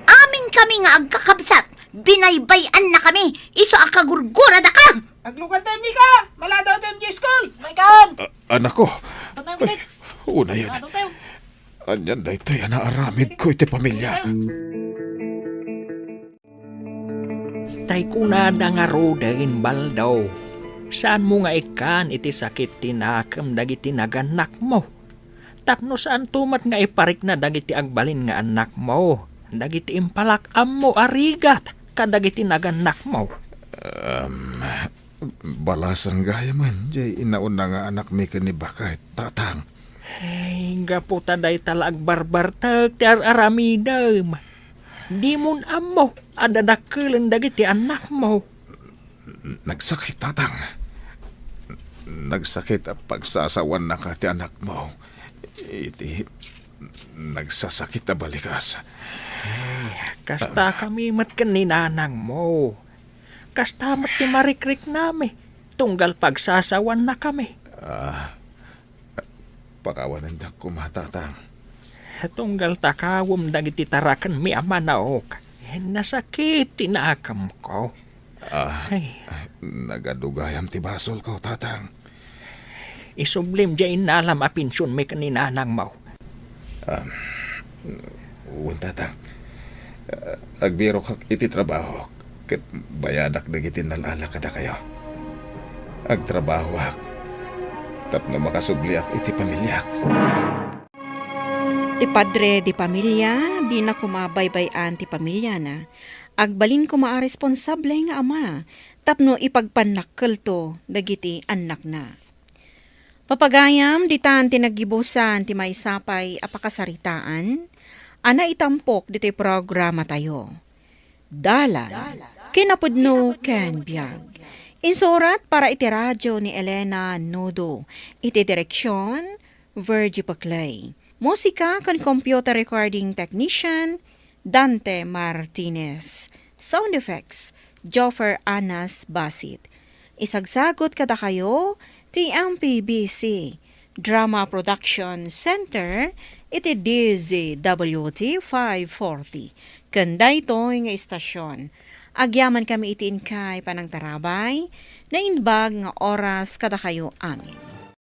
Aminkami nga agkakabsat, binaybay-annakami, isu a kagurguradaka. Aglugan tayo, Mika! Maladaw tayo, Miss Cole! Maikan! A-, anakko. Ay, unayen. Anian daytoy a naaramidko iti pamiliak? Tay kunada ngaruden, Baldo, saanmo nga ikkan iti sakit ti nakem dagiti nagannakmo. Tapno saanto met nga iparikna dagiti agbalin nga annakmo, dagiti impalak-ammo a rigat kadagiti nagannakmo. Em, balasan gayamen, jay inauna nga anakmi ken ni Bakay, tatang. Ay, gapu ta dayta la agbarbartek ti ar-aramidem. Dimon ammo a dadakkelen dagiti annakmo. Nagsakit, tatang. Nagsakit a pagsasawannaka ti anakmo. Iti nagsasakit a balikas. Ay, kasta kami met ken ni nanangmo. Kasta met ti marikriknami, tunggal pagsasawannakami. Ah, pakawanendak koma, tatang. Tunggal takawem dagiti tarakenmi a manaok, nasakit ti nakemko. Ah, ay. Nagadu gayam ti basolko, tatang. Isublim diay innalam a pensionmi ken ni nanangmo. Ah, wen, tatang. Ah, agbirokak iti trabahok ket bayadak dagiti nalala kadakayo. Agtrabahoak tapno makasubliak iti pamiliak. Ti padre di pamilya, dina koma baybay-an ti pamiliana. Agbalin koma a responsable nga ama tapno ipagpannakkelto dagiti annakna. Papagayam, ditan ti naggibusan ti maysa pay a pakasaritaan a naitampok ditoy programatayo. Dalan, kinapudno ken biag. Insurat para iti radio ni Elena Nudo. Iti direksion, Virgie Paclay. Musika ken computer recording technician, Dante Martinez. Sound effects, Joffer Anas Basit. Isagsagut kadakayo ti M P B C Drama Production Center iti D Z W T five forty. Ken daytoy nga istasion, agyamankami iti inkay panangtarabay, naimbag nga oras kadakayo amin.